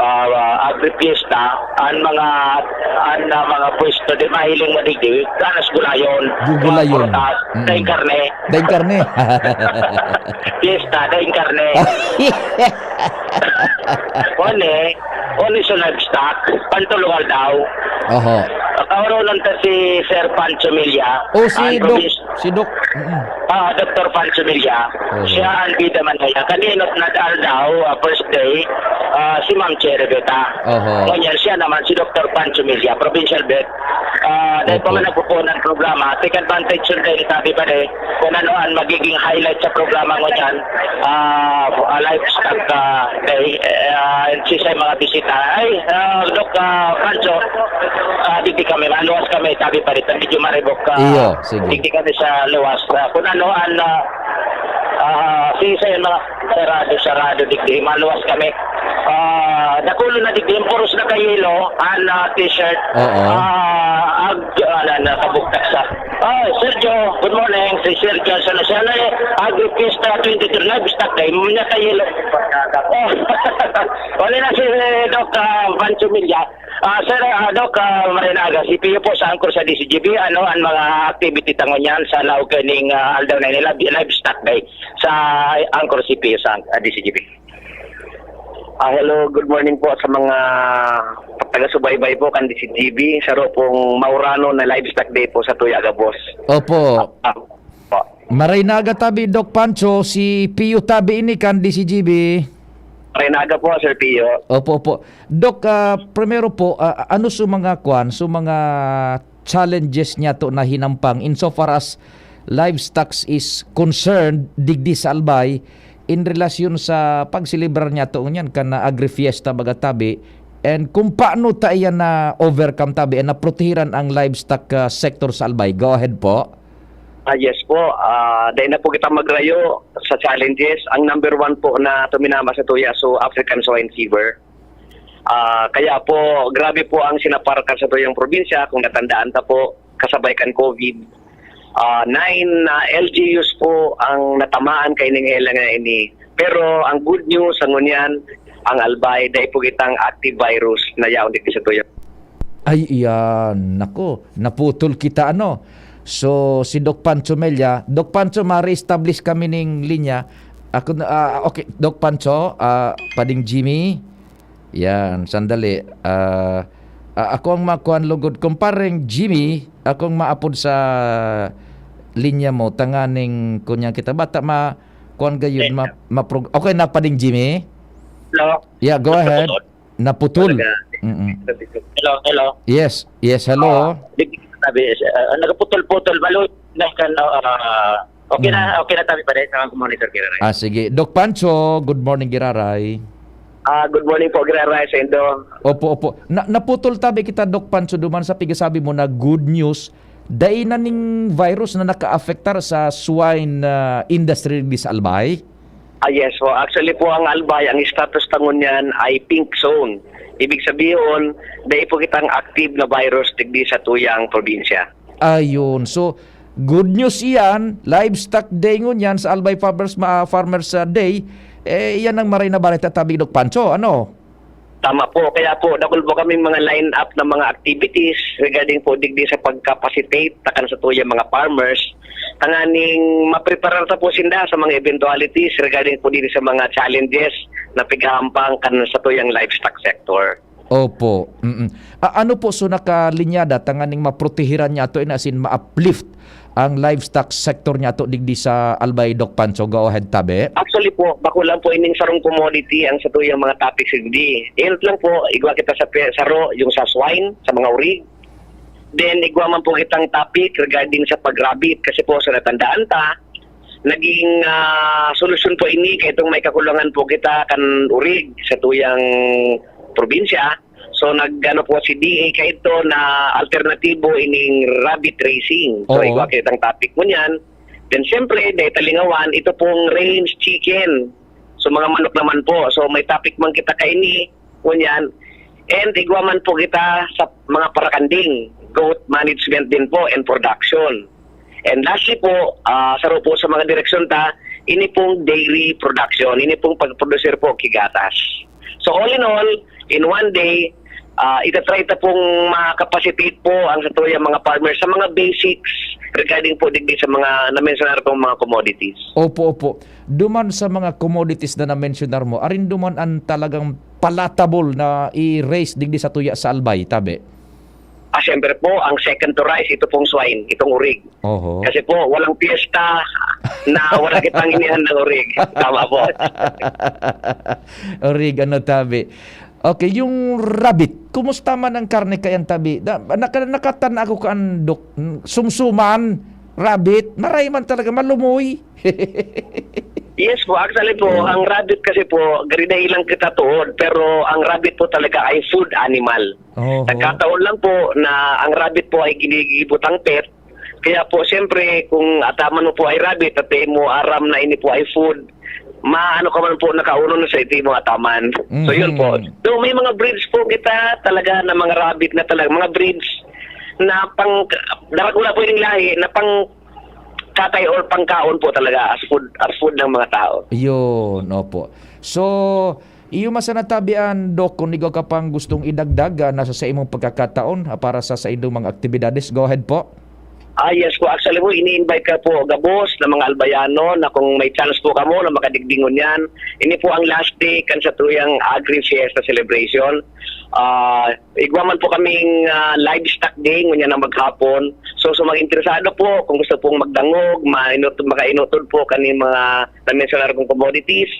ah, agri-fiesta, an mga an ah, mga pwesto di mahiling mo digdi, kanas gulayon, Gugulayon. mga prutas, Mm. daing karne, Daing karne. fiesta, daing karne. One, one is a livestock, pantulong aldaw. Oho. Kaoronon ta si Sir Pancho Milla. O si Ang Doc, promis- si Doc. Mm. Ah, Doktor Pancho Milla. Oo. Siya ang bida man niya. Kanino nadal daw, ah, first day, ah, si Ma'am Cherry Beta. Oho. Ngunyan siya naman si Doktor Pancho Milla, provincial vet. Ah, dahil Opo. pa man nagpupunan programa, take advantage yun dahil sabi pa rin kung ano ang magiging highlight sa programa ngunyan. Ah, ah, livestock ah, day, ah, and si sa mga bisita. Ay, ah, Doc ah, Pancho, ah, digdi kami, maluwas kami, sabi pa rin, medyo maribok ka. Iyo, sige. Digdi kami sa luwas. Ah, kung ano ang ah, ah, si sa mga sarado, sarado, digdi, maluwas kami. Ah, nakulo na digdi, yung puros na kayelo, an ah, t-shirt. Oo. Ah, ag, ah, na, nakabugtak sa. Ah, Sergio, good morning. Si Sergio, sa Nasyonal, eh, Agri-Fiesta twenty-three, livestock day, mga kayelo. Oh, wala na si eh, Doc ah, Pancho Milla. Ah, sir, ah, Doc, ah, Marinaga, C P U po sa Angkor sa D C G B. Ano ang mga activity ta ngunyan sa laog kaning ah, aldaw na ini, live- livestock day sa Angkor C P U sa ah, D C G B? Ah, hello, good morning po sa mga taga-subaybay po kan D C G B. Saro pong maurano na livestock day po sa Tuya Gabos. Opo. Ah, po. Maray na aga tabi, Doc Pancho, si Pio tabi ini kan D C G B. Maray na aga po, Sir Pio. Opo, opo. Doc, ah, primero po, ah, ano sa mga kwan, sa mga challenges niya to na hinampang insofar as livestock is concerned digdi sa Albay in relasyon sa pagselebrar niya to ngunyan kan Agri-Fiesta baga tabi, and kung paano ta iyan na-overcome tabi and naprotehiran ang livestock ah, sector sa Albay? Go ahead po. Ah, yes po. Ah, dahil na po kita magrayo sa challenges. Ang number one po na tuminama sa tuya, so African Swine Fever. Ah, kaya po, grabe po ang sinaparakan sa tuyang probinsya. Kung natandaan ta po, kasabay kan COVID, ah, nine na L G Us po ang natamaan kaining hela nga ini. Pero ang good news, sa ngunyan, ang Albay, dai po kitang active virus na yaon dito sa tuya. Ay, iyan. Nako, naputol kita, ano. So, si Doc Pancho Mella. Doc Pancho, ma-reestablish kami ning linya. Ako na, ah, okay, Doc Pancho, ah, Pading Jimmy. Yan, sandali. Ah, ah, ako ang makuan lugod. Kumpareng Jimmy, akong maapod sa linya mo, tanganing kunyang kita. Bata ma, kuan gayud, ma, ma-, okay na, Pading Jimmy? Hello? Yeah, go ahead. Naputol. Talaga. Mm-mm. Hello, hello. Yes, yes, hello. Ah, di- sabi, ah, nagputol-putol, malo na kan, ah, okay na, okay na tabi pa rin sa mga monitor kira. Ah, sige. Doc Pancho, good morning, Giraray. Ah, good morning po, Giraray, sa Indo. Opo, opo. Na, naputol tabi kita, Doc Pancho, duman sa pigasabi mo na good news. Dai na ning virus na nakaapektar sa swine ah, industry di sa Albay? Ah, yes po. Actually po, ang Albay, ang status ta ngunyan ay pink zone. Ibig sabihin, dai po kitang active na virus digdi sa tuyang probinsya. Ayun. So, good news iyan. Livestock Day ngunyan sa Albay Farmers, ma, Farmers ah, Day. Eh, iyan ang maray na balita tabi, Doc Pancho. Ano? Tama po. Kaya po, dakul po kaming mga line-up ng mga activities regarding po digdi sa pag-capacitate takan sa tuyang mga farmers. Tanganing mapreparar ta po sinda sa mga eventualities regarding po din sa mga challenges na pigahampang kan sa tuyang livestock sector. Opo. Mm-mm. A, ano po so nakalinyada tanganing maprotehiran niya ato in as in ma-uplift ang livestock sector niya ato digdi sa Albay, Doc Pancho? Go ahead, tabi. Actually po, bako lang po ining sarong commodity ang sa tuyang mga topics digdi. Inot lang po, igwa kita sa pe- saro, yung sa swine, sa mga urig. Then, igwa man po kitang topic regarding sa pag-rabbit. Kasi po, sa natandaan ta, Naging, ah, solusyon po ini kay itong may kakulangan po kita kan urig sa tuyang probinsya. So, nag-ano po si D A kaidto na alternatibo ining rabbit raising. So, Oo. igwa kitang topic mo niyan. Then, siyempre, dahil talingawan, ito pong range chicken. So, mga manok naman po. So, may topic man kita kaini, ngunyan. And igwa man po kita sa mga parakanding, goat management din po and production. And lastly po, ah, saro po sa mga direksyon ta, ini pong dairy production, ini pong pagprodusir po ki gatas. So all in all, in one day, ah, itatry ta pong ma-capacitate po ang satuyang mga farmers sa mga basics regarding po digdi sa mga na-mensionar kong mga commodities. Opo, opo. Duman sa mga commodities na na-mensionar mo, arin duman ang talagang palatable na i-raise digdi sa tuya sa Albay, tabi? Ah, siyempre po, ang second to rise, ito pong swine, itong urig. Oho. Kasi po, walang piyesta na wala kitang inihandang urig. Tama po. Urig, ano, tabi? Okay, yung rabbit, kumusta man ang karne kayan, tabi? Na, naka-, nakatan ako kan dok-, sumsuman, rabbit, maray man talaga, malumoy. Yes po, actually po, Oo. ang rabbit kasi po, gariday lang kita tuod, pero ang rabbit po talaga ay food animal. Oho. Nagkataon lang po na ang rabbit po ay ginigibot ang pet. Kaya po, siyempre, kung ataman mo po ay rabbit at di mo aram na ini po ay food, maano ka man po, nakauno na sa iti mo ataman. So, yun po. Mhm. Though may mga breeds po kita talaga na mga rabbit na talaga, mga breeds na pang, dapat wala po yung lahi, na pang tatay or pangkaon po talaga as food, as food ng mga tao. Yun, opo. So, iyo man sana tabi an, Doc, kung ikaw ka pang gustong idagdag, ah, nasa sa imong pagkakataon, ah, para sa saindong mga aktibidades. Go ahead po. Ah, yes po. Actually po, ini-invite ka po gabos na mga Albayano na kung may chance po kamo na makadigdi ngunyan, ini po ang last day kan satuyang Agri Fiesta Celebration. Ah, igwa man po kaming, ah, livestock day ngunyan na maghapon. So, sa mga interesado po, kung gusto pong magdangog, mainot-, makainutod po kaning mga na-mensionar kong commodities,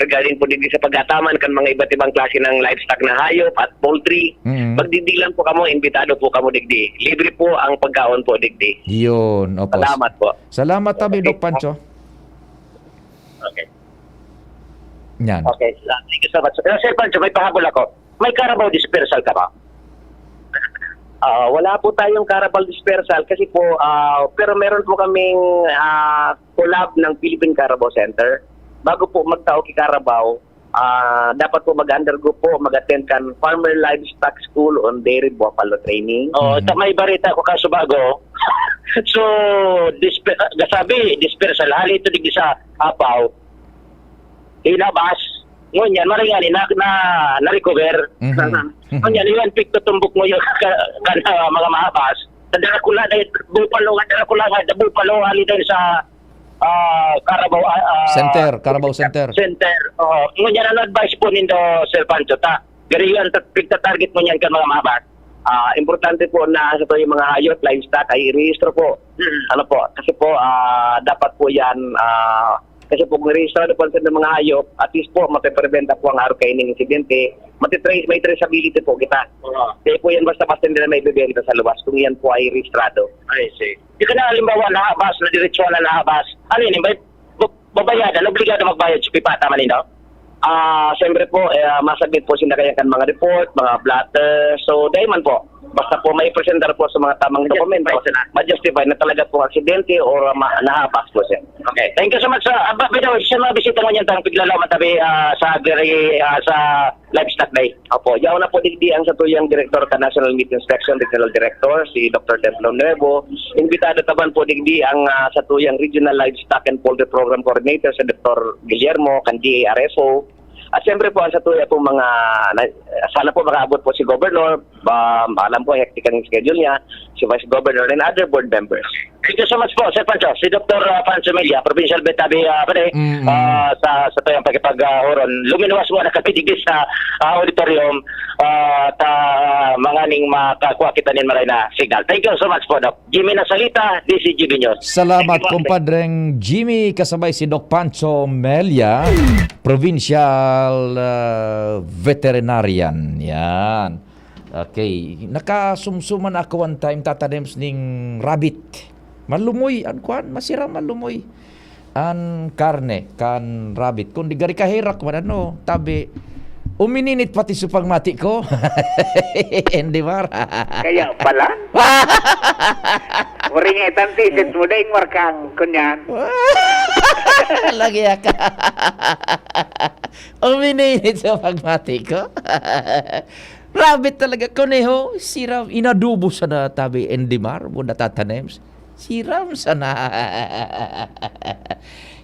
regarding po digdi sa pag-ataman kan mga iba't ibang klase ng livestock na hayop at poultry, Mm. magdigdi lang po kamo, imbitado po kamo digdi. Libre po ang pagkaon po digdi. Yun, opo. Salamat po. Salamat, tabi, Okay. Doc Pancho. Okay. Yan. Okay, sa-, thank you so much. Pero, Sir Pancho, may pahabol ako. May Carabao dispersal ka ba? Ah, wala po tayong Carabao dispersal kasi po, ah, pero meron po kaming, ah, collab ng Philippine Carabao Center. Bago po magtao ki Carabao, ah, dapat po mag-undergo po, mag-attend kan Farmer Livestock School on Dairy Buffalo Training. Oo, Mhm. ta-, may barita ko kaso bago. So, dispe-, ah, gasabi, dispersal, hali ito digdi sa Apaw. Hinabas. Ngunyan, maray ngani na, na, na-recover. Mhm. Mhm. Ngunyan, iwan pigtutumbok mo yung ka-, ka-, mga mahabas. Sa Dracula, dahil Bupalo nga, Dracula nga, Bupalo, hali dahil sa, ah, Carabao, ah, ah, Center, Carabao Center. Center. Oo. Ngunyan, ano advice po nindo, Sir Pancho, ta? Garihan, ta-, pigta-target mo niyan ka mga mahabas. Ah, importante po na sa yung mga hayop, livestock, ay i-rehistro po. Mm. Ano po? Kasi po, ah, dapat po yan, ah, kasi po kung rehistrado po ang mga hayop, at least po, mapepreventa po ang araw kaining insidente. Matitrace, may traceability po kita. Oo. Kaya po yan basta-basta hindi na may bibenta sa luwas kung yan po ay rehistrado. I see. Di ka na halimbawa nahabas, na diretso na nahabas. Ano yun? May bu-, babayadan, obligado magbayad sa pipata man yun, no? Ah, siyempre po, eh, ah, masabit po sinda kaya kan mga report, mga blotter. So, dahil man po, basta po may presentar po sa mga tamang May dokumento, justify sila. ma-justify na talaga po aksidente or ma-, nahabas po siya. Okay. Thank you so much, sir. Ah, by, by the way, sa mga bisita mo niyan, tang piglalaw matabi, ah, sa agri, ah, sa livestock day. Opo, yaon na po digdi ang satuyang direktor ka National Meat Inspection, Regional Director, si Doktor Templo Nuevo. Imbitado taban po digdi ang, ah, satuyang Regional Livestock and Poultry Program Coordinator, si Doktor Guillermo, kan D A R F O. At siyempre po, ang satuya po mga, na, sana po makaabot po si Governor, um, alam ko, hectic ang schedule niya, si Vice Governor and other board members. Thank you so much po, Sir Pancho. Si Doktor, uh, Pancho Milla, Provincial Vet Tabi, uh, pare, Mm-mm. uh, sa, sa tuyang pakipag-, uh, horon. Luminuwas mo na kami digdi sa, uh, auditorium, uh, ta, mga ning makakuha kita nin maray na signal. Thank you so much po, Doc. Jimmy Nasalita, D C G B News. Salamat, Thank you po. Kumpadreng Jimmy, kasabay si Doc Pancho Mella, Provincial, uh, Veterinarian. Yan. Okay. Nakasumsuman ako one time, Tata Dems, ning rabbit. Malumoy, an kwan, masira malumoy. An karne kan rabbit, kundi gari kaherak man ano, tabi, umininit pati sa pagmati ko. Hindi, Mar. Kaya pala. Waring etan titit mo, daing markang, kunyan. Lagi ka. Umininit sa pagmati ko. Rabbit talaga, kuneho, siram, inadobo sa natabi, Endimar, mo natatanim. Siram sana.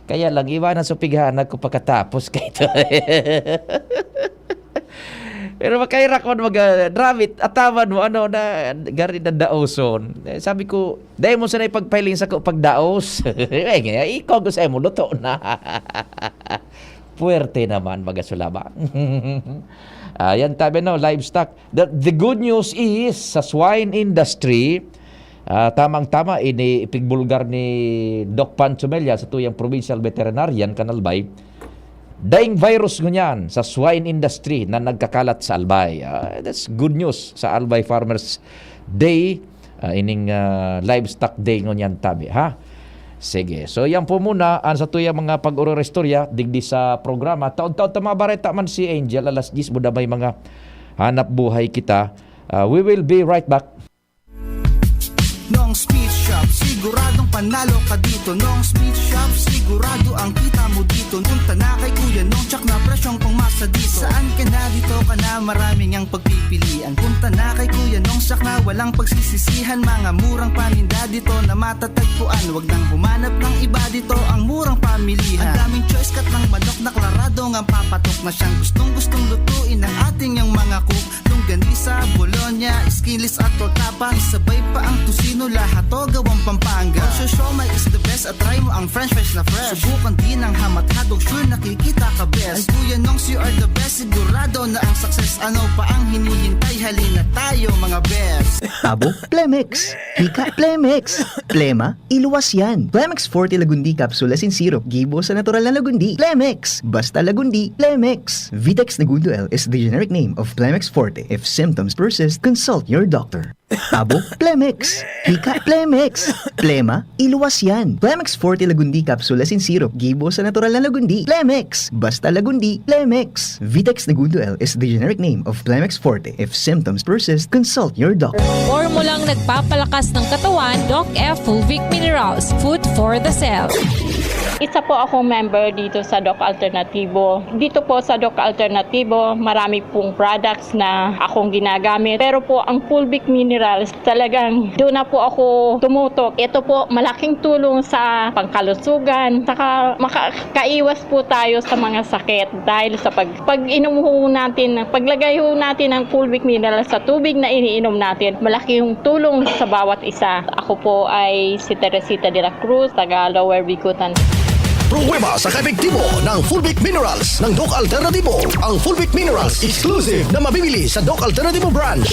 Kaya lang, iwanan sa pighanag ko pagkatapos kay ito. Pero makahirak man mag-, ah, rabbit, ataman mo, ano, na, gari na daoson. Eh, sabi ko, "Dai mo sanay pagpahiling sako pagdaos." Eh, nga, ikaw ko sa imo, luto na. Puwerte naman, mga sulabang. Ayan, tabi, no, livestock. The, the good news is, sa swine industry, ah, tamang-tama, ini ipigbulgar ni Doc Pancho Mella sa tuyang provincial veterinarian kan Albay. Daing virus ngunyan sa swine industry na nagkakalat sa Albay. Ah, that's good news sa Albay Farmers Day, ah, ining, ah, Livestock Day ngunyan tabi, ha? Sige. So, yan po muna ang sa tuyang mga pag-ururistorya digdi sa programa. Taon-taon ta mabareta man si Angel, alas diyes, buda may mga hanap buhay kita. Ah, we will be right back. Nong's Meat Shop, siguradong panalo ka dito. Nong's Meat Shop, sigurado ang kita mo dito. Punta na kay Kuya Nong, tsak na presyong pangmasa dito. Saan ka na, dito ka na, maraming ang pagpipilian. Punta na kay Kuya Nong, tsak na walang pagsisisihan. Mga murang paninda dito na matatagpuan. Wag nang humanap ng iba dito, ang murang pamilihan. Ang daming choice, cut ng manok na klarado nga papatok na siyang gustong-gustong lutuin ng ating yang mga cook. Longganisa, bologna, skinless at torta pa. Isabay pa ang tocino, lahat to gawang Pampanga. Ang siomai is the best at try mo ang french fries na fresh. Subukan din ang ham at hotdog, sure nakikita ka best. Ay Kuya Nongs, you are the best, sigurado na ang success. Ano pa ang hinihintay? Halina tayo mga best. Abo, Plemex. Hika, Plemex. Plema, iluwas yan. Plemex Forte Lagundi Capsule asin Syrup. Gibo sa natural na lagundi. Plemex. Basta lagundi, Plemex. Vitex Negundo L is the generic name of Plemex Forte. If symptoms persist, consult your doctor. Abo, Plemex. Hika, Plemex. Plema, iluwas yan. Plemex Forte Lagundi Capsule asin Syrup. Gibo sa natural na lagundi. Plemex. Basta lagundi, Plemex. Vitex Negundo L is the generic name of Plemex Forte. If symptoms persist, consult your doctor. Formulang nagpapalakas ng katawan, Doc F Fulvic Minerals, food for the cell. Isa po akong member dito sa Doc Alternativo. Dito po sa Doc Alternativo, marami pong products na akong ginagamit. Pero po ang Fulvic Minerals, talagang doon na po ako tumutok. Ito po, malaking tulong sa pangkalusugan. Saka makakaiwas po tayo sa mga sakit dahil sa pag, pag inom ho natin, paglagay ho natin ng Fulvic Minerals sa tubig na iniinom natin, malaking tulong sa bawat isa. Ako po ay si Teresita de la Cruz, taga Lower Bicutan. Pruweba sa kaepektibo ng Fulvic Minerals ng Doc Alternativo. Ang Fulvic Minerals exclusive na mabibili sa Doc Alternativo Branch.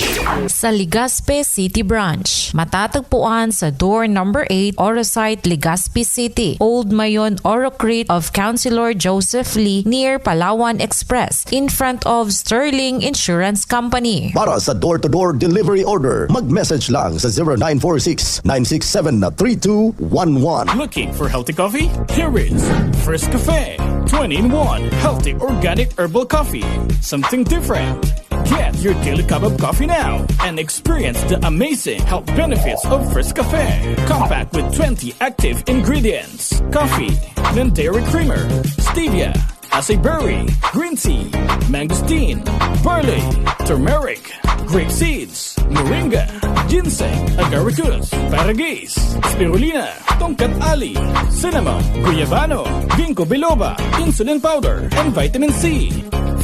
Sa Legazpi City Branch, matatagpuan sa door number eight, Orosite, Legazpi City, Old Mayon, Orocrit of Councilor Joseph Lee, near Palawan Express, in front of Sterling Insurance Company. Para sa door-to-door delivery order, mag-message lang sa zero nine four six, nine six seven, three two one one. Looking for healthy coffee? Here is First Cafe, twenty-in-one healthy organic herbal coffee. Something different. Get your daily cup of coffee now and experience the amazing health benefits of First Cafe. Compact with twenty active ingredients: coffee, non-dairy creamer, stevia, acai berry, green tea, mangosteen, barley, turmeric, grape seeds, moringa, ginseng, agaricus, paragis, spirulina, tongkat ali, cinnamon, guyabano, ginkgo biloba, insulin powder, and vitamin C.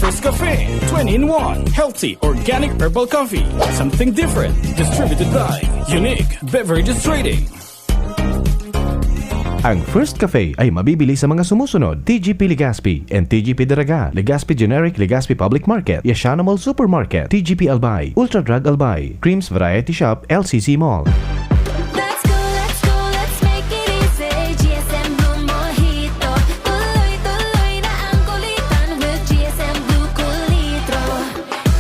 First Cafe, twenty-in-one healthy organic herbal coffee. Something different. Distributed by Unique Beverages Trading. Ang First Cafe ay mabibili sa mga sumusunod: T G P Legazpi and T G P Daraga, Legazpi Generic, Legazpi Public Market, Yashano Mall Supermarket, T G P Albay, Ultra Drug Albay, Creams Variety Shop, L C C Mall. Let's go, let's go, let's make it easy. G S M Blue Mojito. Tuloy-tuloy na ang kulitan with G S M Blue Cool Litro.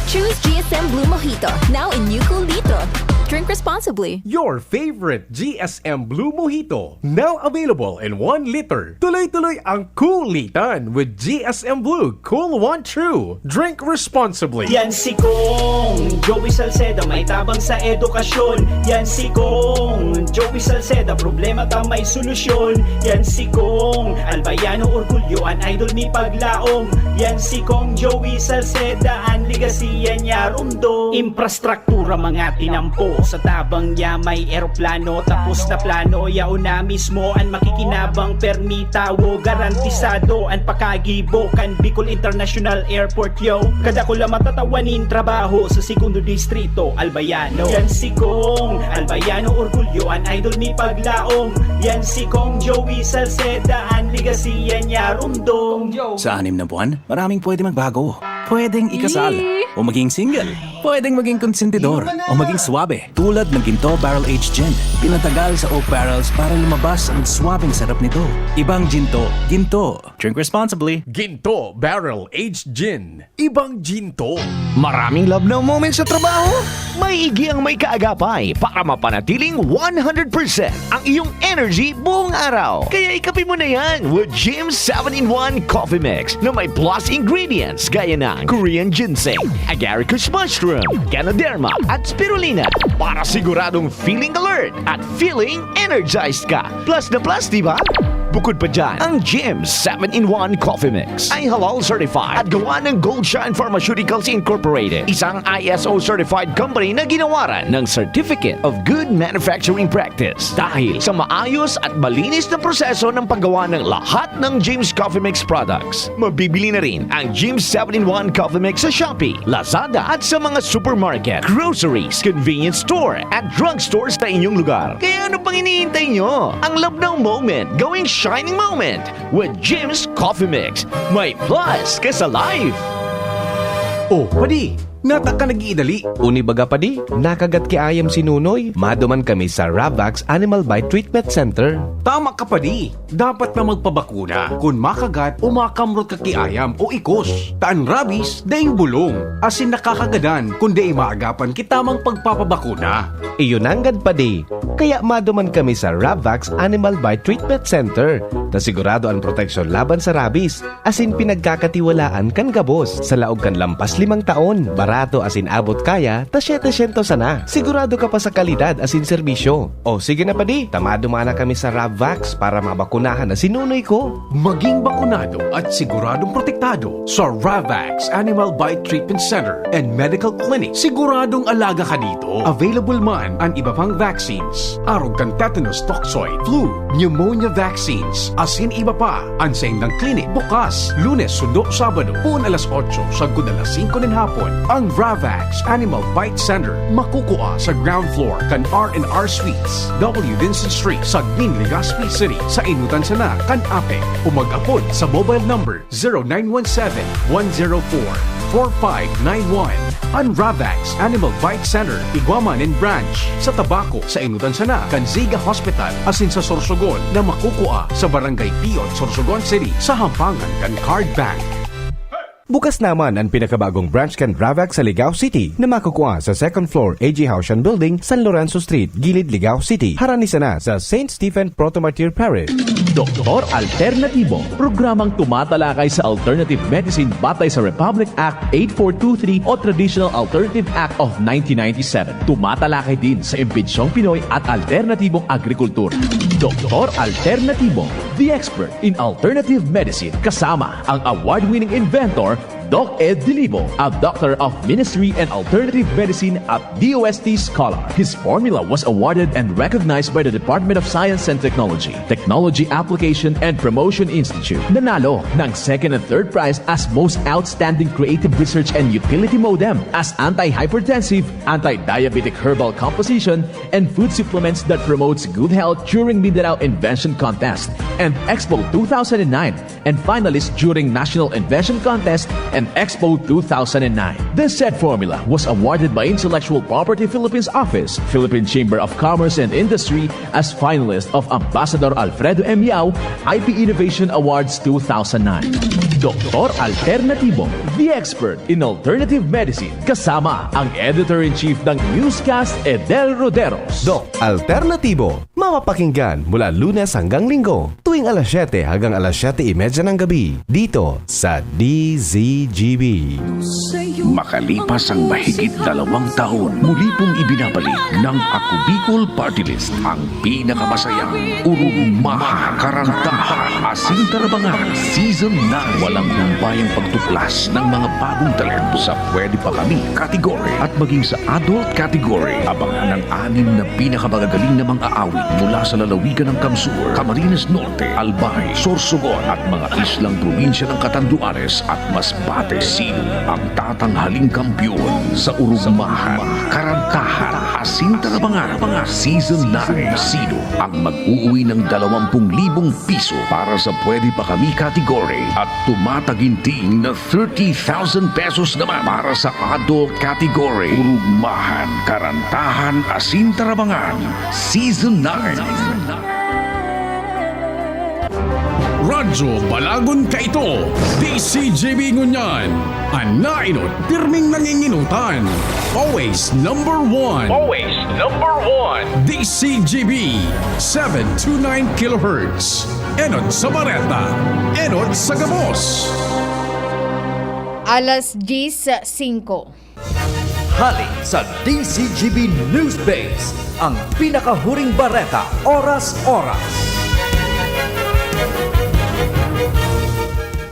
Choose G S M Blue Mojito, now in new Cool Litro. Drink responsibly. Your favorite G S M Blue Mojito, now available in one liter. Tuloy-tuloy ang kulitan with G S M Blue Cool One True. Drink responsibly. Yan si Kong Joey Salceda, may tabang sa edukasyon. Yan si Kong Joey Salceda, problema ta may solusyon. Yan si Kong Albayano, orgulyo an idol mi paglaom. Yan si Kong Joey Salceda, an legacy yan niya rumdom. Infrastruktura mga tinampo, sa tabang niya may eroplano. Tapos na plano, yaon na mismo an makikinabang. Permi tawo, garantisado an pakagibo kan Bicol International Airport, yo. Kadakula matatawa nin trabaho sa Segundo Distrito, Albayano. Yan si Kong Albayano, orgulyo an idol mi paglaom. Yan si Kong Joey Salceda, an legacy yan niya rumdom. Sa anim na buwan, maraming pwede magbago. Pwedeng ikasal, o maging single. Pwedeng maging konsentidor, o maging swabe. Tulad ng Ginto Barrel Aged Gin. Pinatagal sa oak barrels para lumabas ang swabeng sarap nito. Ibang Ginto, Ginto. Drink responsibly. Ginto Barrel Aged Gin. Ibang Ginto. Maraming love now moments sa trabaho? May igi ang may kaagapay para mapanatiling one hundred percent ang iyong energy buong araw. Kaya ikape mo na yan with Jim seven-in-one Coffee Mix na may plus ingredients gaya ng Korean ginseng, agaricus mushroom, ganoderma, at spirulina para siguradong feeling alert at feeling energized ka. Plus na plus, di ba? Bukod pa dyan, ang Jim seven-in-one Coffee Mix ay halal certified at gawa ng Gold Shine Pharmaceuticals Incorporated, isang I S O certified company na ginawaran ng Certificate of Good Manufacturing Practice dahil sa maayos at malinis na proseso ng paggawa ng lahat ng Jim's Coffee Mix products. Mabibili na rin ang Jim's seven-in-one Coffee Mix sa Shopee, Lazada at sa mga supermarket, groceries, convenience store at drugstore sa inyong lugar. Kaya ano pang hinihintay nyo? Ang love now moment, gawing shining moment with Jim's Coffee Mix. May plus ka sa life! Oh, padi, nata ka nag-iidali. Uni baga padi, nakagat ki ayam si Nunoy. Maduman kami sa Ravax Animal Bite Treatment Center. Tama ka padi, dapat na magpabakuna kun makagat o makamrot ka ki ayam o ikos. Ta an rabies, daing bulong, asin nakakagadan kun dai maagapan ki tamang pagpapabakuna. Iyo nanggad padi, kaya maduman kami sa Ravax Animal Bite Treatment Center, ta sigurado an proteksyon laban sa rabies, asin pinagkakatiwalaan kan gabos. Sa laog kan lampas limang taon, barato asin abot kaya ta siyete syentos sana. Sigurado ka pa sa kalidad asin serbisyo. O sige na padi, ta maduman na kami sa Ravax para mabakunahan na si Nunoy ko. Maging bakunado at siguradong protektado sa Ravax Animal Bite Treatment Center and Medical Clinic. Siguradong alaga ka dito. Available man an iba pang vaccines, arog kan tetanus toxoid, flu, pneumonia vaccines, asin iba pa. An saindang clinic bukas Lunes sundo Sabado, poon alas otso sagkod alas singko nin hapon. Ang Ravax Animal Bite Center makukua sa ground floor kan R and R Suites, W Vincent Street, Sagmin, Legazpi City. Sa inutan sana kan ape o mag-apod sa mobile number zero nine one seven, one zero four, four five nine one. An Ravax Animal Bite Center, igwa man nin branch sa Tabaco, sa inutan sana kan Ziga Hospital, asin sa Sorsogon na makukua sa Barangay Piot, Sorsogon City, sa hampangan kan Card Bank. Bukas naman an pinakabagong branch kan Ravax sa Ligao City na makukua sa second floor A G Haushan Building, San Lorenzo Street, Gilid, Ligao City, harani sana sa Saint Stephen Proto-Martyr Parish. Doktor Alternatibo, programang tumatalakay sa alternative medicine batay sa Republic Act eight four two three o Traditional Alternative Act of nineteen ninety-seven. Tumatalakay din sa imbensyong Pinoy at alternatibong agrikultura. Doktor Alternatibo, the expert in alternative medicine, kasama ang award-winning inventor, Doc Ed Dilibo, a Doctor of Ministry and Alternative Medicine at D O S T scholar. His formula was awarded and recognized by the Department of Science and Technology, Technology Application and Promotion Institute. Nanalo ng second and third prize as Most Outstanding Creative Research and Utility Modem as anti-hypertensive, anti-diabetic herbal composition, and food supplements that promotes good health during Mindanao Invention Contest and Expo two thousand nine, and finalist during National Invention Contest and Expo two thousand nine. This said formula was awarded by Intellectual Property Philippines Office, Philippine Chamber of Commerce and Industry as finalist of Ambassador Alfredo M. Yao I P Innovation Awards two thousand nine. Doktor Alternativo, the expert in alternative medicine, kasama ang editor-in-chief ng newscast, Edel Roderos. Doc Alternativo, mapapakinggan mula Lunes hanggang Linggo, tuwing alas siyete hanggang alas siyete y media ng gabi, dito sa D Z G B. Makalipas ang mahigit dalawang taon, muli pong ibinabalik ng Ako Bicol Party List ang pinakamasayang Urugmahan, Karantahan, Asin Tarabangan, Season nine. Walang humpayang pagtuklas ng mga bagong talento sa Pwede Pa Kami category at maging sa adult category. Abangan ang anim na pinakamagagaling na mga aawit mula sa lalawigan ng Kamsur, Camarines Norte, Albay, Sorsogon at mga islang probinsya ng Catanduanes at Masbate. Sino ang tatanghaling kampiyon sa Urugmahan, Karantahan, Asin Tarabangan, Season nine? Sino ang mag-uuwi ng dalawampung libong piso para sa Pwede Pa Kami category at tumataginting na thirty thousand pesos naman para sa adult category? Urugmahan, Karantahan, Asin Tarabangan, Season nine. Radyo Balagon kaito, D C G B ngunyan. An naenot, pirming nanginginutan. Always number one. Always number one. D C G B, seven two nine kilohertz. Enot sa bareta, enot sa gabos. Alas diyes singko. Hali sa D C G B News Base, ang pinakahuring bareta, oras-oras.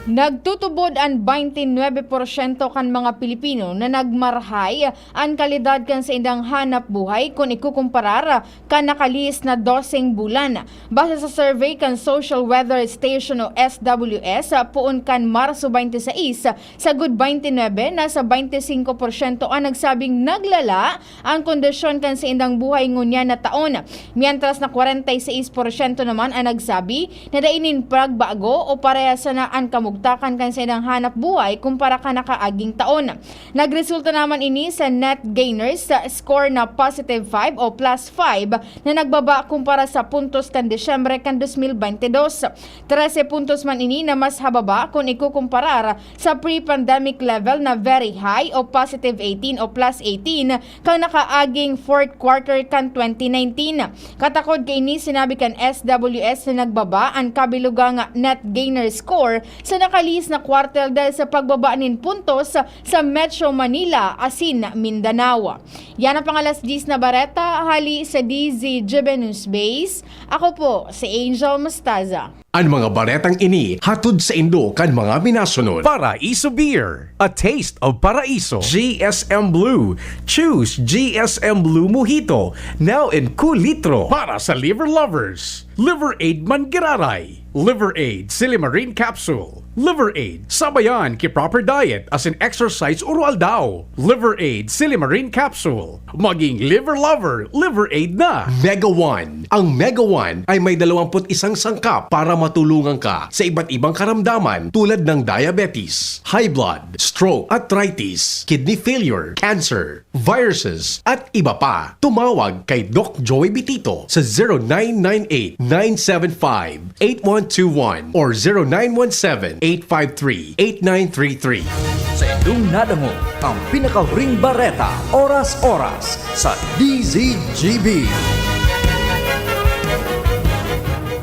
Nagtutubod an baynte nuebe porsyento kan mga Pilipino na nagmarhay an kalidad kan saindang hanap buhay kun ikukumparar kan nakalihis na doseng bulan. Base sa survey kan Social Weather Station o S W S, poon kan Marso baynte sais, sagud baynte nuebe, nasa baynte singko porsyento an nagsabing naglala an kondisyon kan saindang buhay ngunyan na taon, mientras na kwarenta y seis porsyento naman an nagsabi na dai nin pagbago o parehas sana an kamugtakan kan saindang hanap buhay kumpara kan nakaaging taon. Nagresulta naman ini sa net gainers sa score na positive five o plus five na nagbaba kumpara sa puntos kan Disyembre kan dos mil baynte dos. Trese puntos man ini na mas hababa kun ikukumparar sa pre-pandemic level na very high o positive eighteen o plus eighteen kan nakaaging fourth quarter kan twenty nineteen. Katakod kaini, sinabi kan S W S na nagbaba an kabilugang net gainer score sa nakalihis na kwartal dahil sa pagbaba nin puntos sa Metro Manila asin Mindanao. Yan ang pang-alas diyes na bareta, hali sa D Z G B News Base. Ako po si Angel Mostaza. An mga baretang ini hatod saindo kan mga minasunod: Paraiso Beer, a taste of Paraiso. G S M Blue, choose G S M Blue Mojito, now in kulitro. Para sa liver lovers, Liver Aid Manggiraray, Liver Aid Silimarin Capsule, Liver Aid sabayan ki proper diet asin exercise oro-aldaw. Liver Aid Silimarin Capsule, maging liver lover, Liver Aid na. Mega One. Ang Mega One ay may dalawampu't isang sangkap para matulungan ka sa iba't ibang karamdaman tulad ng diabetes, high blood, stroke, arthritis, kidney failure, cancer, viruses, at iba pa. Tumawag kay Doc Joey Bitito sa zero nine nine eight, nine seven five, eight one two one or zero nine one seven, eight five three, eight nine three three. Sa indong nadangog ang pinakahuring bareta, oras-oras, sa D Z G B.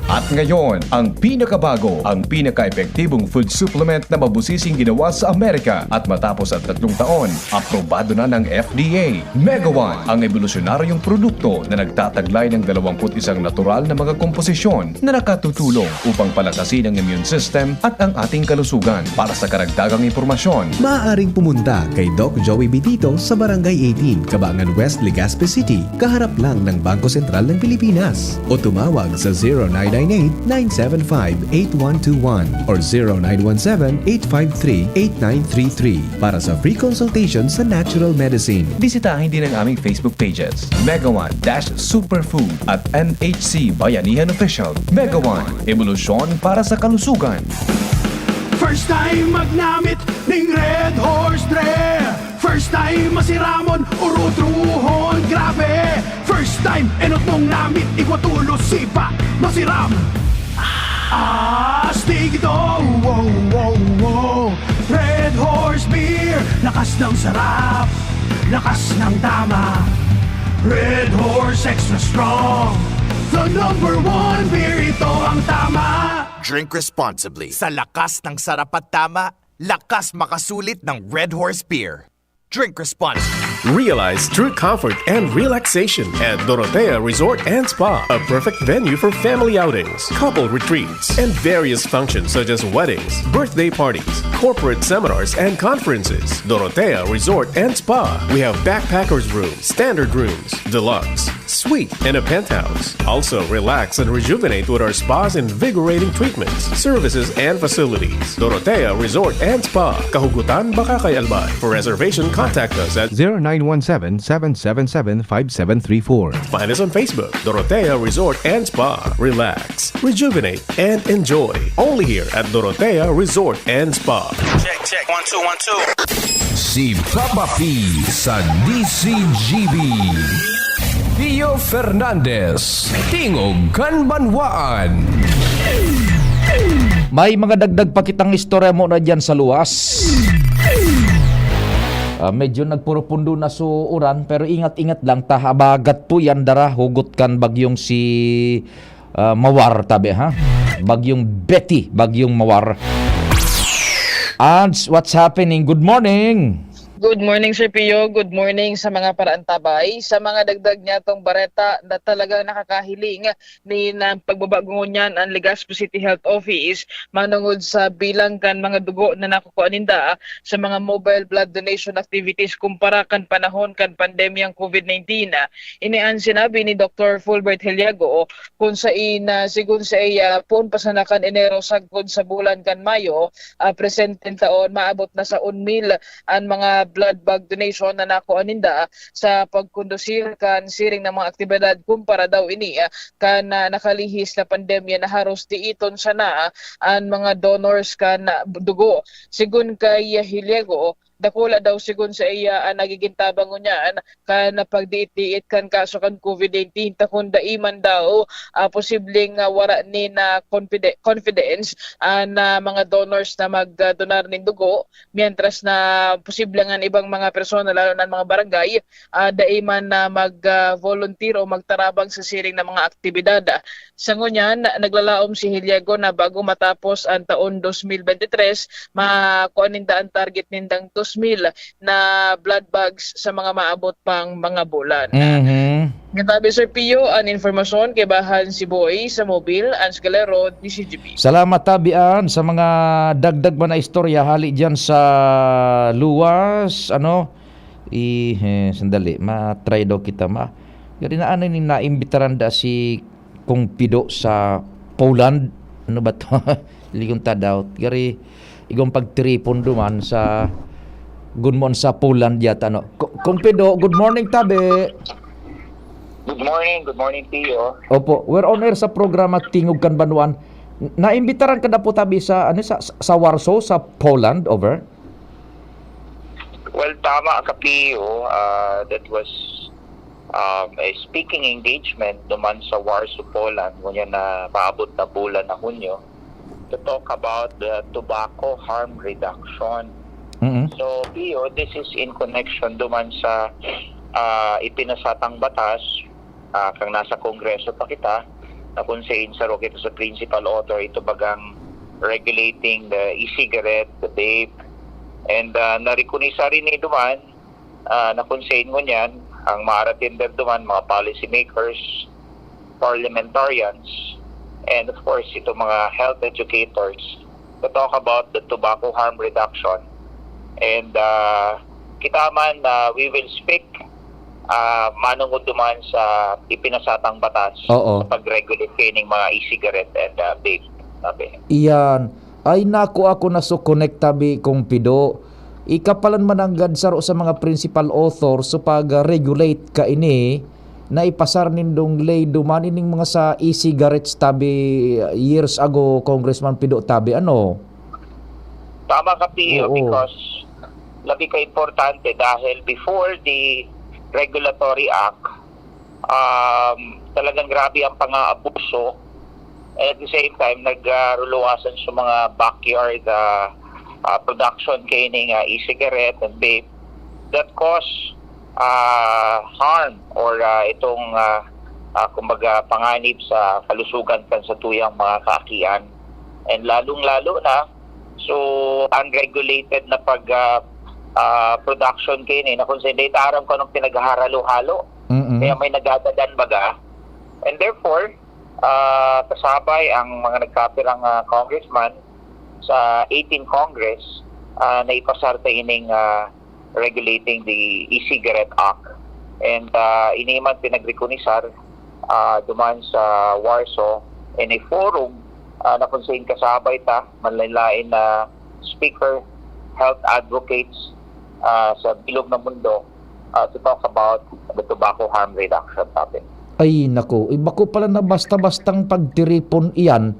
At ngayon, ang pinakabago, ang pinaka-epektibong food supplement na mabusising ginawa sa Amerika at matapos ang tatlong taon, aprobado na ng F D A. Mega One, ang ebolusyonaryong produkto na nagtataglay ng dalawampu't isang natural na mga komposisyon na nakatutulong upang palakasin ang immune system at ang ating kalusugan. Para sa karagdagang impormasyon, maaaring pumunta kay Doc Joey Bitito sa Barangay eighteen, Cabangan West, Legazpi City, kaharap lang ng Bangko Sentral ng Pilipinas. O tumawag sa zero nine nine eight, nine seven five, eight one two one or zero nine one seven, eight five three, eight nine three three para sa free consultation sa natural medicine. Bisitahin din ang aming Facebook pages, Mega One dash Superfood at N H C Bayanihan Official. Mega One, ebolusyon para sa kalusugan. First time magnamit ning Red Horse, dre. First time masiramon, urutrohon, grabe. First time enot mong namit, igwa tulos, sipa, masiram. Astig ito, wow, wow, wow. Red Horse Beer, lakas ng sarap, lakas ng tama. Red Horse Extra Strong, the number one beer, ito ang tama. Drink responsibly. Sa lakas ng sarap at tama, lakas makasulit ng Red Horse Beer. Drink responsibly. Realize true comfort and relaxation at Dorotea Resort and Spa. A perfect venue for family outings, couple retreats, and various functions such as weddings, birthday parties, corporate seminars, and conferences. Dorotea Resort and Spa. We have backpackers room, standard rooms, deluxe, suite, and a penthouse. Also, relax and rejuvenate with our spa's invigorating treatments, services, and facilities. Dorotea Resort and Spa, Kahugutan, Bacacay, Albay. For reservation, contact us at zero nine one seven, seven seven seven, five seven three four. Find us on Facebook, Dorotea Resort and Spa. Relax, rejuvenate, and enjoy. Only here at Dorotea Resort and Spa. Check, check. One, two, one, two. Si Papa P sa D C G B. Pio Fernandez, Tingog kan Banwaan. May mga dagdag pa kitang istorya mo na diyan sa luwas. Ah, medyo nagpurupundo na so uran, pero ingat-ingat lang ta, habagat po yan dara, hugot kan bagyong si, ah, Mawar, tabi, ha? Bagyong Betty, bagyong Mawar. And what's happening? Good morning! Good morning, Sir Pio. Good morning sa mga paraantabay. Sa mga dagdag niya tong bareta na talagang nakakahiling, ni na pagbabago ngunyan ang Legazpi City Health Office manungod sa bilang kan mga dugo na nakukuha ninda sa mga mobile blood donation activities kumpara kan panahon kan pandemyang COVID nineteen. Ini an sinabi ni Doktor Fulbert Heliago, kung sa ina, sigon sa iya, poon pa sana kan Enero sagkod sa bulan kan Mayo, ah, presenteng taon, maabot na sa un mil an mga blood bag donation na nakuha ninda sa pagkondusir kan siring na mga aktibidad kumpara daw ini, ah, kan, ah, nakalihis na pandemya na haros diiton sana, ah, an mga donors kan, ah, dugo. Sigon kay Hiliego, dakula daw sigon sa iya an nagigin tabang ngunyan kan pagdiit-diit kan kaso kan COVID nineteen, ta kun dai man daw, ah, posibleng, ah, wara nin, ah, confide-, confidence an, ah, mga donors na mag, ah, donar nin dugo, mientras na posible nga an ibang mga persona, lalo na an mga barangay, ah, dai man na mag, ah, volunteer o magtarabang sa siring na mga aktibidad. Sa ngunyan, naglalaom si Hiliego na bago matapos an taon dos mil bente tres, makua ninda an target nindang dos mil na blood bags sa mga maabot pang mga bulan. Mhm. Ngatabi, Sir Pio, an informasyon kaibahan si Boy sa Mobil, Ans Galero, D C G B. Salamat, Tabi, an sa mga dagdag man na istorya hali diyan sa luwas, ano, i-, eh, sandali, ma-try daw kita, ma-, gari na ano ni naimbitaran da si Kong Pido sa Poland? Ano ba to? Ligon ta daw. Gari, igong pagtiripon duman sa gunmon sa Poland yata, no? Ko-, Kong Pido, good morning, Tabi. Good morning, good morning, Pio. Opo, we're on air sa programa Tingog kan Banwaan. N-, naimbitaran ka na po, Tabi, sa, ano, sa, sa Warsaw, sa Poland, over? Well, tama ka, Pio. Ah, that was, um, a speaking engagement duman sa Warsaw, Poland, ngunyan na maabot na bulan na Hunyo, to talk about the tobacco harm reduction. Mm-mm. So, Pio, this is in connection duman sa, ah, ipinasatang batas, ah, kang nasa Kongreso pa kita, na kung sa saro kita sa principal author, ito bagang regulating the e-cigarette, the vape, and, ah, narekonisa rin ni duman, ah, na kung sa ngunyan, ang mga aratinder duman, mga policymakers, parliamentarians, and of course, itong mga health educators to talk about the tobacco harm reduction. And, ah, kita man, ah, we will speak, ah, manungod duman sa ipinasatang batas Oo. sa pag-regulate kaining mga e-cigarette and, ah, vape. Sabi. Iyan. Ay, naku, ako na so connect, tabi kong Pido. Ika palan mananggad saro sa mga principal author sa pag-regulate kaini na ipasar nindong ley duman ining mga sa e-cigarettes tabi years ago, Congressman Pido, tabi, ano? Tama ka, Pio, Oo. Because labi ka importante dahil before the Regulatory Act, um, talagang grabe ang pang-aabuso. And at the same time, nagruluwasan sa mga backyard uh, uh, production kaining uh, e-cigarette and vape that cause uh, harm or uh, itong uh, uh, kumbaga panganib sa kalusugan kan sa tuyang mga kaakian. And lalong-lalo na, so unregulated na pag uh, uh, production kini na kung saan data aram ko anong pinagharalo-halo. Mm-mm. Kaya may nagagadan baga. And therefore, uh, kasabay ang mga nagkapirang uh, congressman sa eighteen Congress uh, na ipasar ta ining uh, regulating the e-cigarette act. And uh, ini man pinagrekunisar uh, duman sa Warsaw in a forum uh, na kung saan kasabay ta, manlain-lain na speaker, health advocates uh, sa bilog na mundo uh, to talk about the tobacco harm reduction topic. Ay, naku. Eh, bako pala na basta-bastang pagtiripon iyan.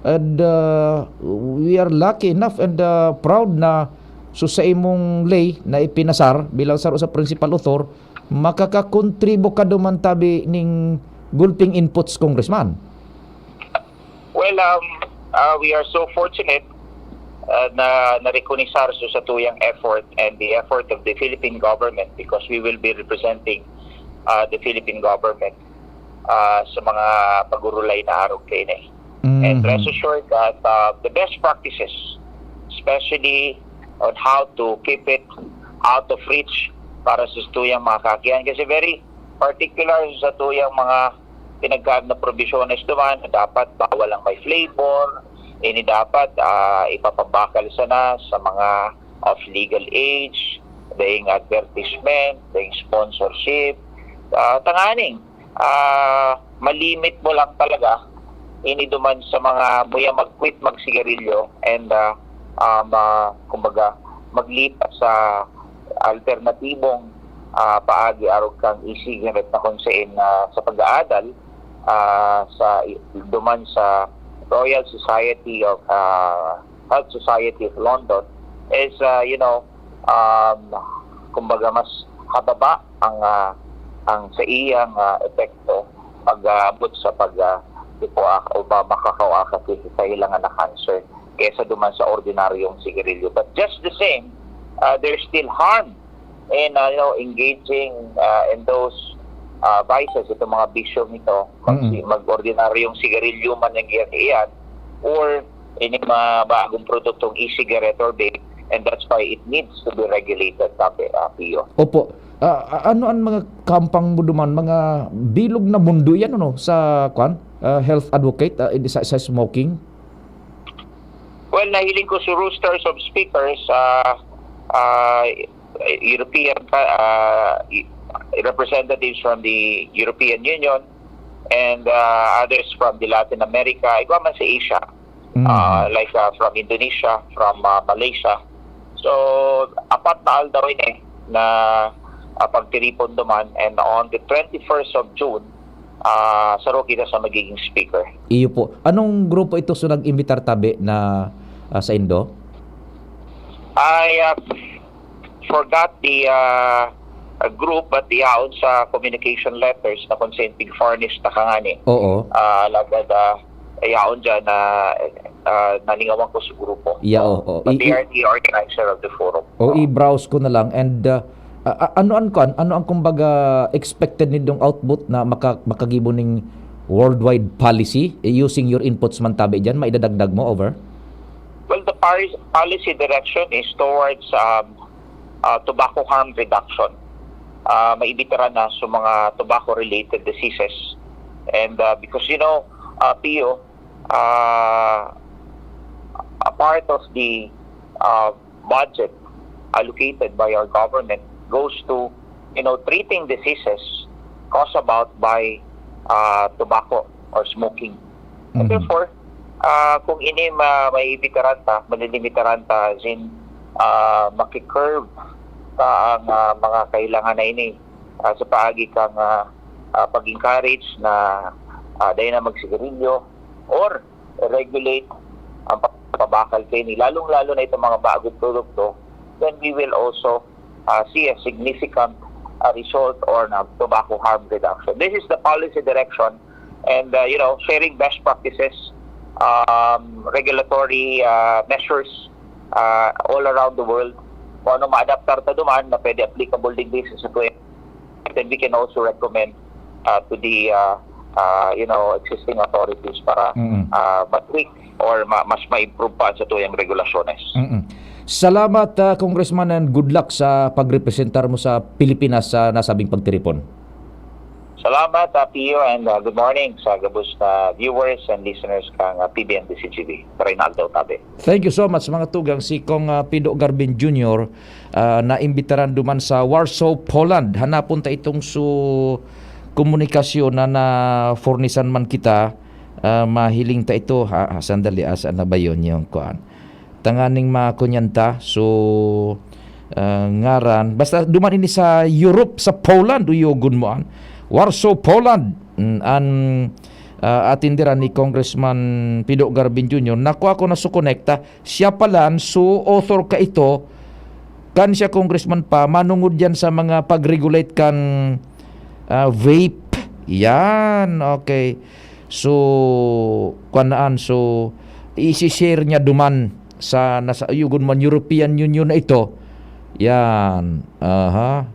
And uh, we are lucky enough and uh, proud na so sa imong ley na ipinasar bilang saro sa principal author, makakakontribo ka duman tabi ning gulping inputs, Congressman. Well, um, uh, we are so fortunate uh, na narekunisar so sa tuyang effort and the effort of the Philippine government because we will be representing uh, the Philippine government uh, sa mga pagurulay na arog kaini. And Mhm. rest assured that uh, the best practices, especially on how to keep it out of reach para sa tuyang mga kaakian. Kasi very particular sa tuyang mga pinagkaag na probisyones duman na dapat bawal ang may flavor, ini dapat ah, ipapabakal sana sa mga of legal age, daing advertisement, daing sponsorship, ah, tanganing ah, malimit mo lang talaga ini duman sa mga muya mag-quit magsigarilyo and ah, ah, ma, kumbaga maglipat sa alternatibong ah, paagi arog kang e-cigarette na kung saan ah, sa pag-aadal ah, sa duman sa Royal Society of ah, Health Society of London is ah, you know um, kumbaga mas hababa ang ah, ang sa iyang ah, epekto pag-aabot sa pag ah, di po ah, o ba makakawa ka sa kahilangan na cancer kesa duman sa ordinaryong sigarilyo. But just the same, uh, there's still harm in uh, you know, engaging uh, in those uh, vices, itong mga bisyong ito, mag, Mm. mag-ordinaryong sigarilyo man ang iyan, iyan or ini mga bagong produktong e-cigarette or vape, and that's why it needs to be regulated, sabi uh, Pio. Opo. Ah, ah, ano ang mga kampang mo duman, mga bilog na mundo yan, ano, sa, kwan? Ah, health advocate, ah, in- sa, sa smoking? Well, nahiling ko sa rosters of speakers, uh, uh, European uh, representatives from the European Union and uh, others from the Latin America, igwa man sa Asia, Mm. uh, like uh, from Indonesia, from uh, Malaysia. So, apat na aldaw ini na uh, pagtiripon duman, and on the twenty-first of June, uh, saro kita sa magiging speaker. Iyo po. Anong grupo ito so nag-imbitar tabi na ah, sa Indo? I uh, forgot the uh, uh, group, but yaon sa communication letters na kung saan pig-furnish na kangani. Oo. Uh, lagad uh, yaon dyan na uh, nalingawan ko sa grupo. Yeah, oo. But I- they are the organizer of the forum. O i-browse ko na lang and uh, a- a- ano ang kwan, ano ang kumbaga expected nindong output na maka, makagibo ning worldwide policy eh, using your inputs man tabi diyan, maidadagdag mo over? Well, the par- policy direction is towards um, uh, tobacco harm reduction. Uh, maibitaran na sa mga tobacco-related diseases. And uh, because, you know, uh, Pio, uh, a part of the uh, budget allocated by our government goes to, you know, treating diseases caused about by uh, tobacco or smoking. And Mhm. therefore, uh, kung ini ma maibitaran ta, malilimitaran ta, as in, uh, makikirb ta ang uh, mga kailangan na ini uh, sa paagi kang uh, uh, pag-encourage na uh, dahil na magsigarilyo or regulate ang pabakal kaini, lalong-lalo na itong mga bagong produkto, then we will also, ah, see a significant, ah, result on, ah, tobacco harm reduction. This is the policy direction and, ah, you know, sharing best practices, um, regulatory, ah, measures, ah, all around the world. Kung ano maadaptar ta duman na pwede applicable digdi sa sitwasyon, then we can also recommend, ah, to the, ah, ah, you know, existing authorities para, Mm. ah, ma-tweak or ma-, mas ma-improve pa ang satuyang regulasyones. Mm. Salamat, ah, Congressman, and good luck sa pagrepresentar mo sa Pilipinas sa nasabing pagtiripon. Salamat, ah, Pio, and, ah, good morning sa gabos na viewers and listeners kang, ah, P B N D C G B. Reynaldo Tabe. Thank you so much, mga tugang. Si Cong, ah, Pido Garbin Junior, ah, naimbitaran duman sa Warsaw, Poland. Hanapon ta itong su komunikasyon na na-furnisan man kita, ah, mahiling ta ito. Ha, ha, sandali, asa na ba yun, yung kuan? Tanganing makunyan ta. So, ah, ngaran. Basta duman ini sa Europe, sa Poland, uyogon mo an. Warsaw, Poland. Mm, an, ah, atindiran ni Congressman Pido Garbin Junior. Nakuha ko na su konekta. Siya palan, su author ka ito, kan siya congressman pa, manungod yan sa mga pag-regulate kan, ah, vape. Yan, okay. So, kwan na an, so, isi-share niya duman sa, nasa, yugon man, European Union na ito. Yan, aha.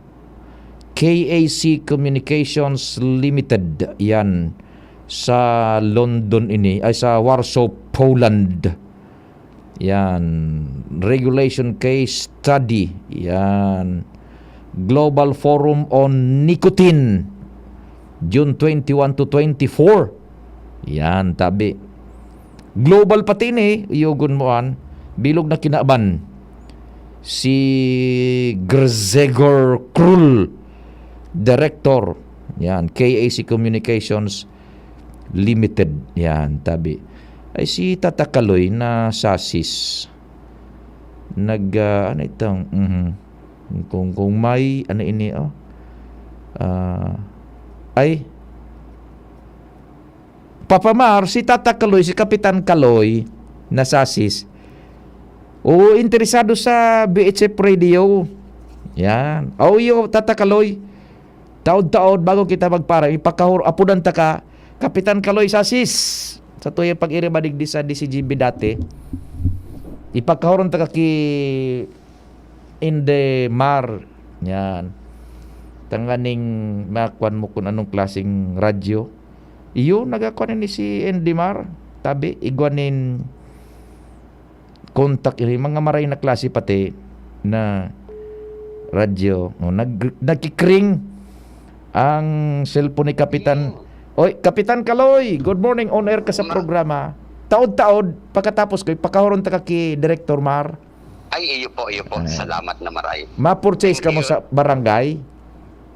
K A C Communications Limited, yan. Sa London ini, ay, sa Warsaw, Poland. Yan. Regulation case study. Yan. Global Forum on Nicotine. June twenty-one to twenty-four. Yan, tabi. Global pati ni, yugon mo an, bilog na kinaban. Si Grzegorz Król, Director. Yan, K A C Communications Limited. Yan, tabi. Ay, si Tata Kaloy na sasis. Nag, ah, ano itong, mhm. Kung, kung may, ano ini, oh. Ah, ay, Papa Mar, si Tata Kaloy, si Kapitan Kaloy, na sasis. Oo, interesado sa B H F Radio. Yan. O, iyo, Tata Kaloy. Taod-taod, bago kita magpara, ipakahor-, apodan ta ka, Kapitan Kaloy Sasis. Sa tuyang pag-iri ba digdi sa D C G B dati, ipakahoron ta ka ki Indemar. Yan. Tanganing makuan mo kung anong klaseng radyo. Iyo, nagakuan ni si Indemar. Tabi, igwa nin kontak, iri mga maray na klase pati na radyo. O, nag-, nagkikring ang cellphone ni Kapitan. Oy, Kapitan Kaloy, good morning. On air ka sa Ma- programa. Taod-taod, pagkatapos ko, ipakahoron ta ka ki Director Mar. Ay, iyo po, iyo po. Ah. Salamat na maray. Ma-purchase ka mo Iyo. sa barangay?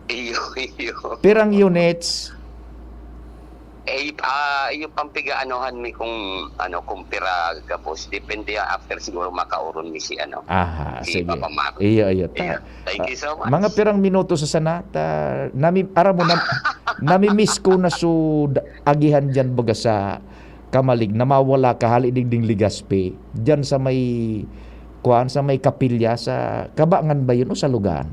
Iyo, iyo. Pirang units? Eh, ah, iyo pang pigaanohan mi kung, ano, kung pira gabos. Depende yan. After siguro makaoron mi si, ano, Aha, si sige. Papa Mar. Iyo, iyo, ta-, Iyo. Thank you so much. Mga pirang minuto sa sana, ta-, nami-, aram mo, nam-, nami-miss ko na su-, agihan dyan baga sa Camalig, na mawala ka hali digding Legazpi, dyan sa may, kuan, sa may kapilya, sa Cabangan ba yun o sa Lugan?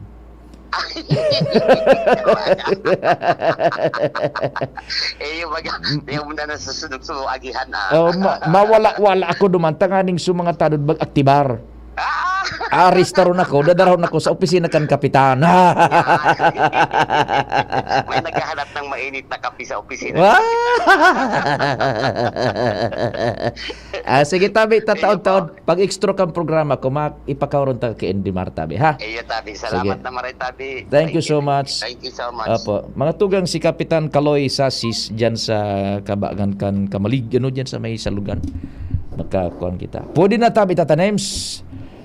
Eh, yung baga, yung muna nasusunog sa agihan, ah. Oh, ma-, mawala-wala ako duman, tanganing su mga tanod mag-aktibar. Ah! Aaristaron ako, dadarahon ako sa opisina kan kapitan. May naghahanap ng mainit na kape sa opisina. Wow! Ah, sige, tabi, tataod-taod. Pag-extra kang programa, kuma-, ipakahoron ta kay Indemar, tabi, ha? Iyo, tabi. Sige. Salamat na maray, tabi. Thank you so much. Thank you so much. Opo. Mga tugang, si Kapitan Kaloy Sasis dyan sa Cabangan kan Camalig, ano, dyan sa may Salugan. Makakuan kita. Pwede na, tabi, Tata Nems,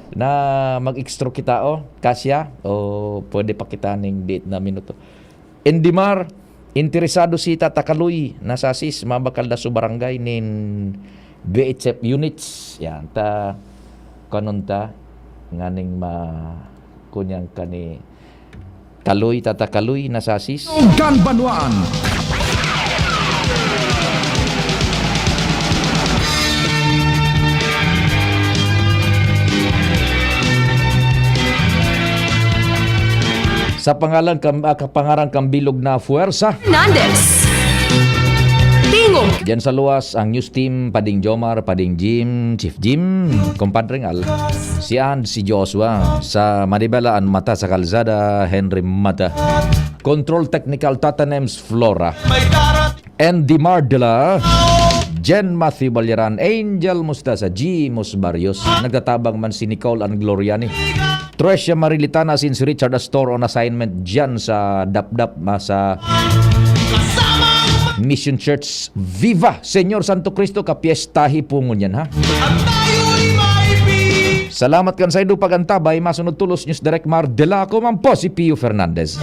na mag-extra kita, oh. Kasya? O pwede pa kita ning biit na minuto? Indemar, interesado si Tata Kaloy na sasis, mabakal na su barangay nin B H F units. Yan, ta, kanon ta, nganing ma-, kunyang kani Kaloy, Tata Kaloy na sasis. Kan Banwaan. Tapangalan kam, ah, kapangaran kang bilog na fuwersa. Hernandez. Tingog. Diyan sa luwas, ang news team, Pading Jomar, Pading Jim, Chief Jim, Compadre Ngal, si And, si Joshua, sa Manibela, ang Mata sa Kalsada, Henry Mata. Control Technical, Tatanems Flora. Andy Mardela, Jen Matthew Balyaran, Angel Mustasa, Jimos Barrios. Nagtatabang man si Nicole Ann Gloriani. Trecia Marilitana since Richard Astor on assignment dyan sa Dapdap, ah, sa Mission Church. Viva Señor Santo Cristo, kapiestahi po ngunyan, ha? Salamat kan saindo pagantabay. Masunod tolos, News Direct Mar Dela. Ako man po si Pio Fernandez.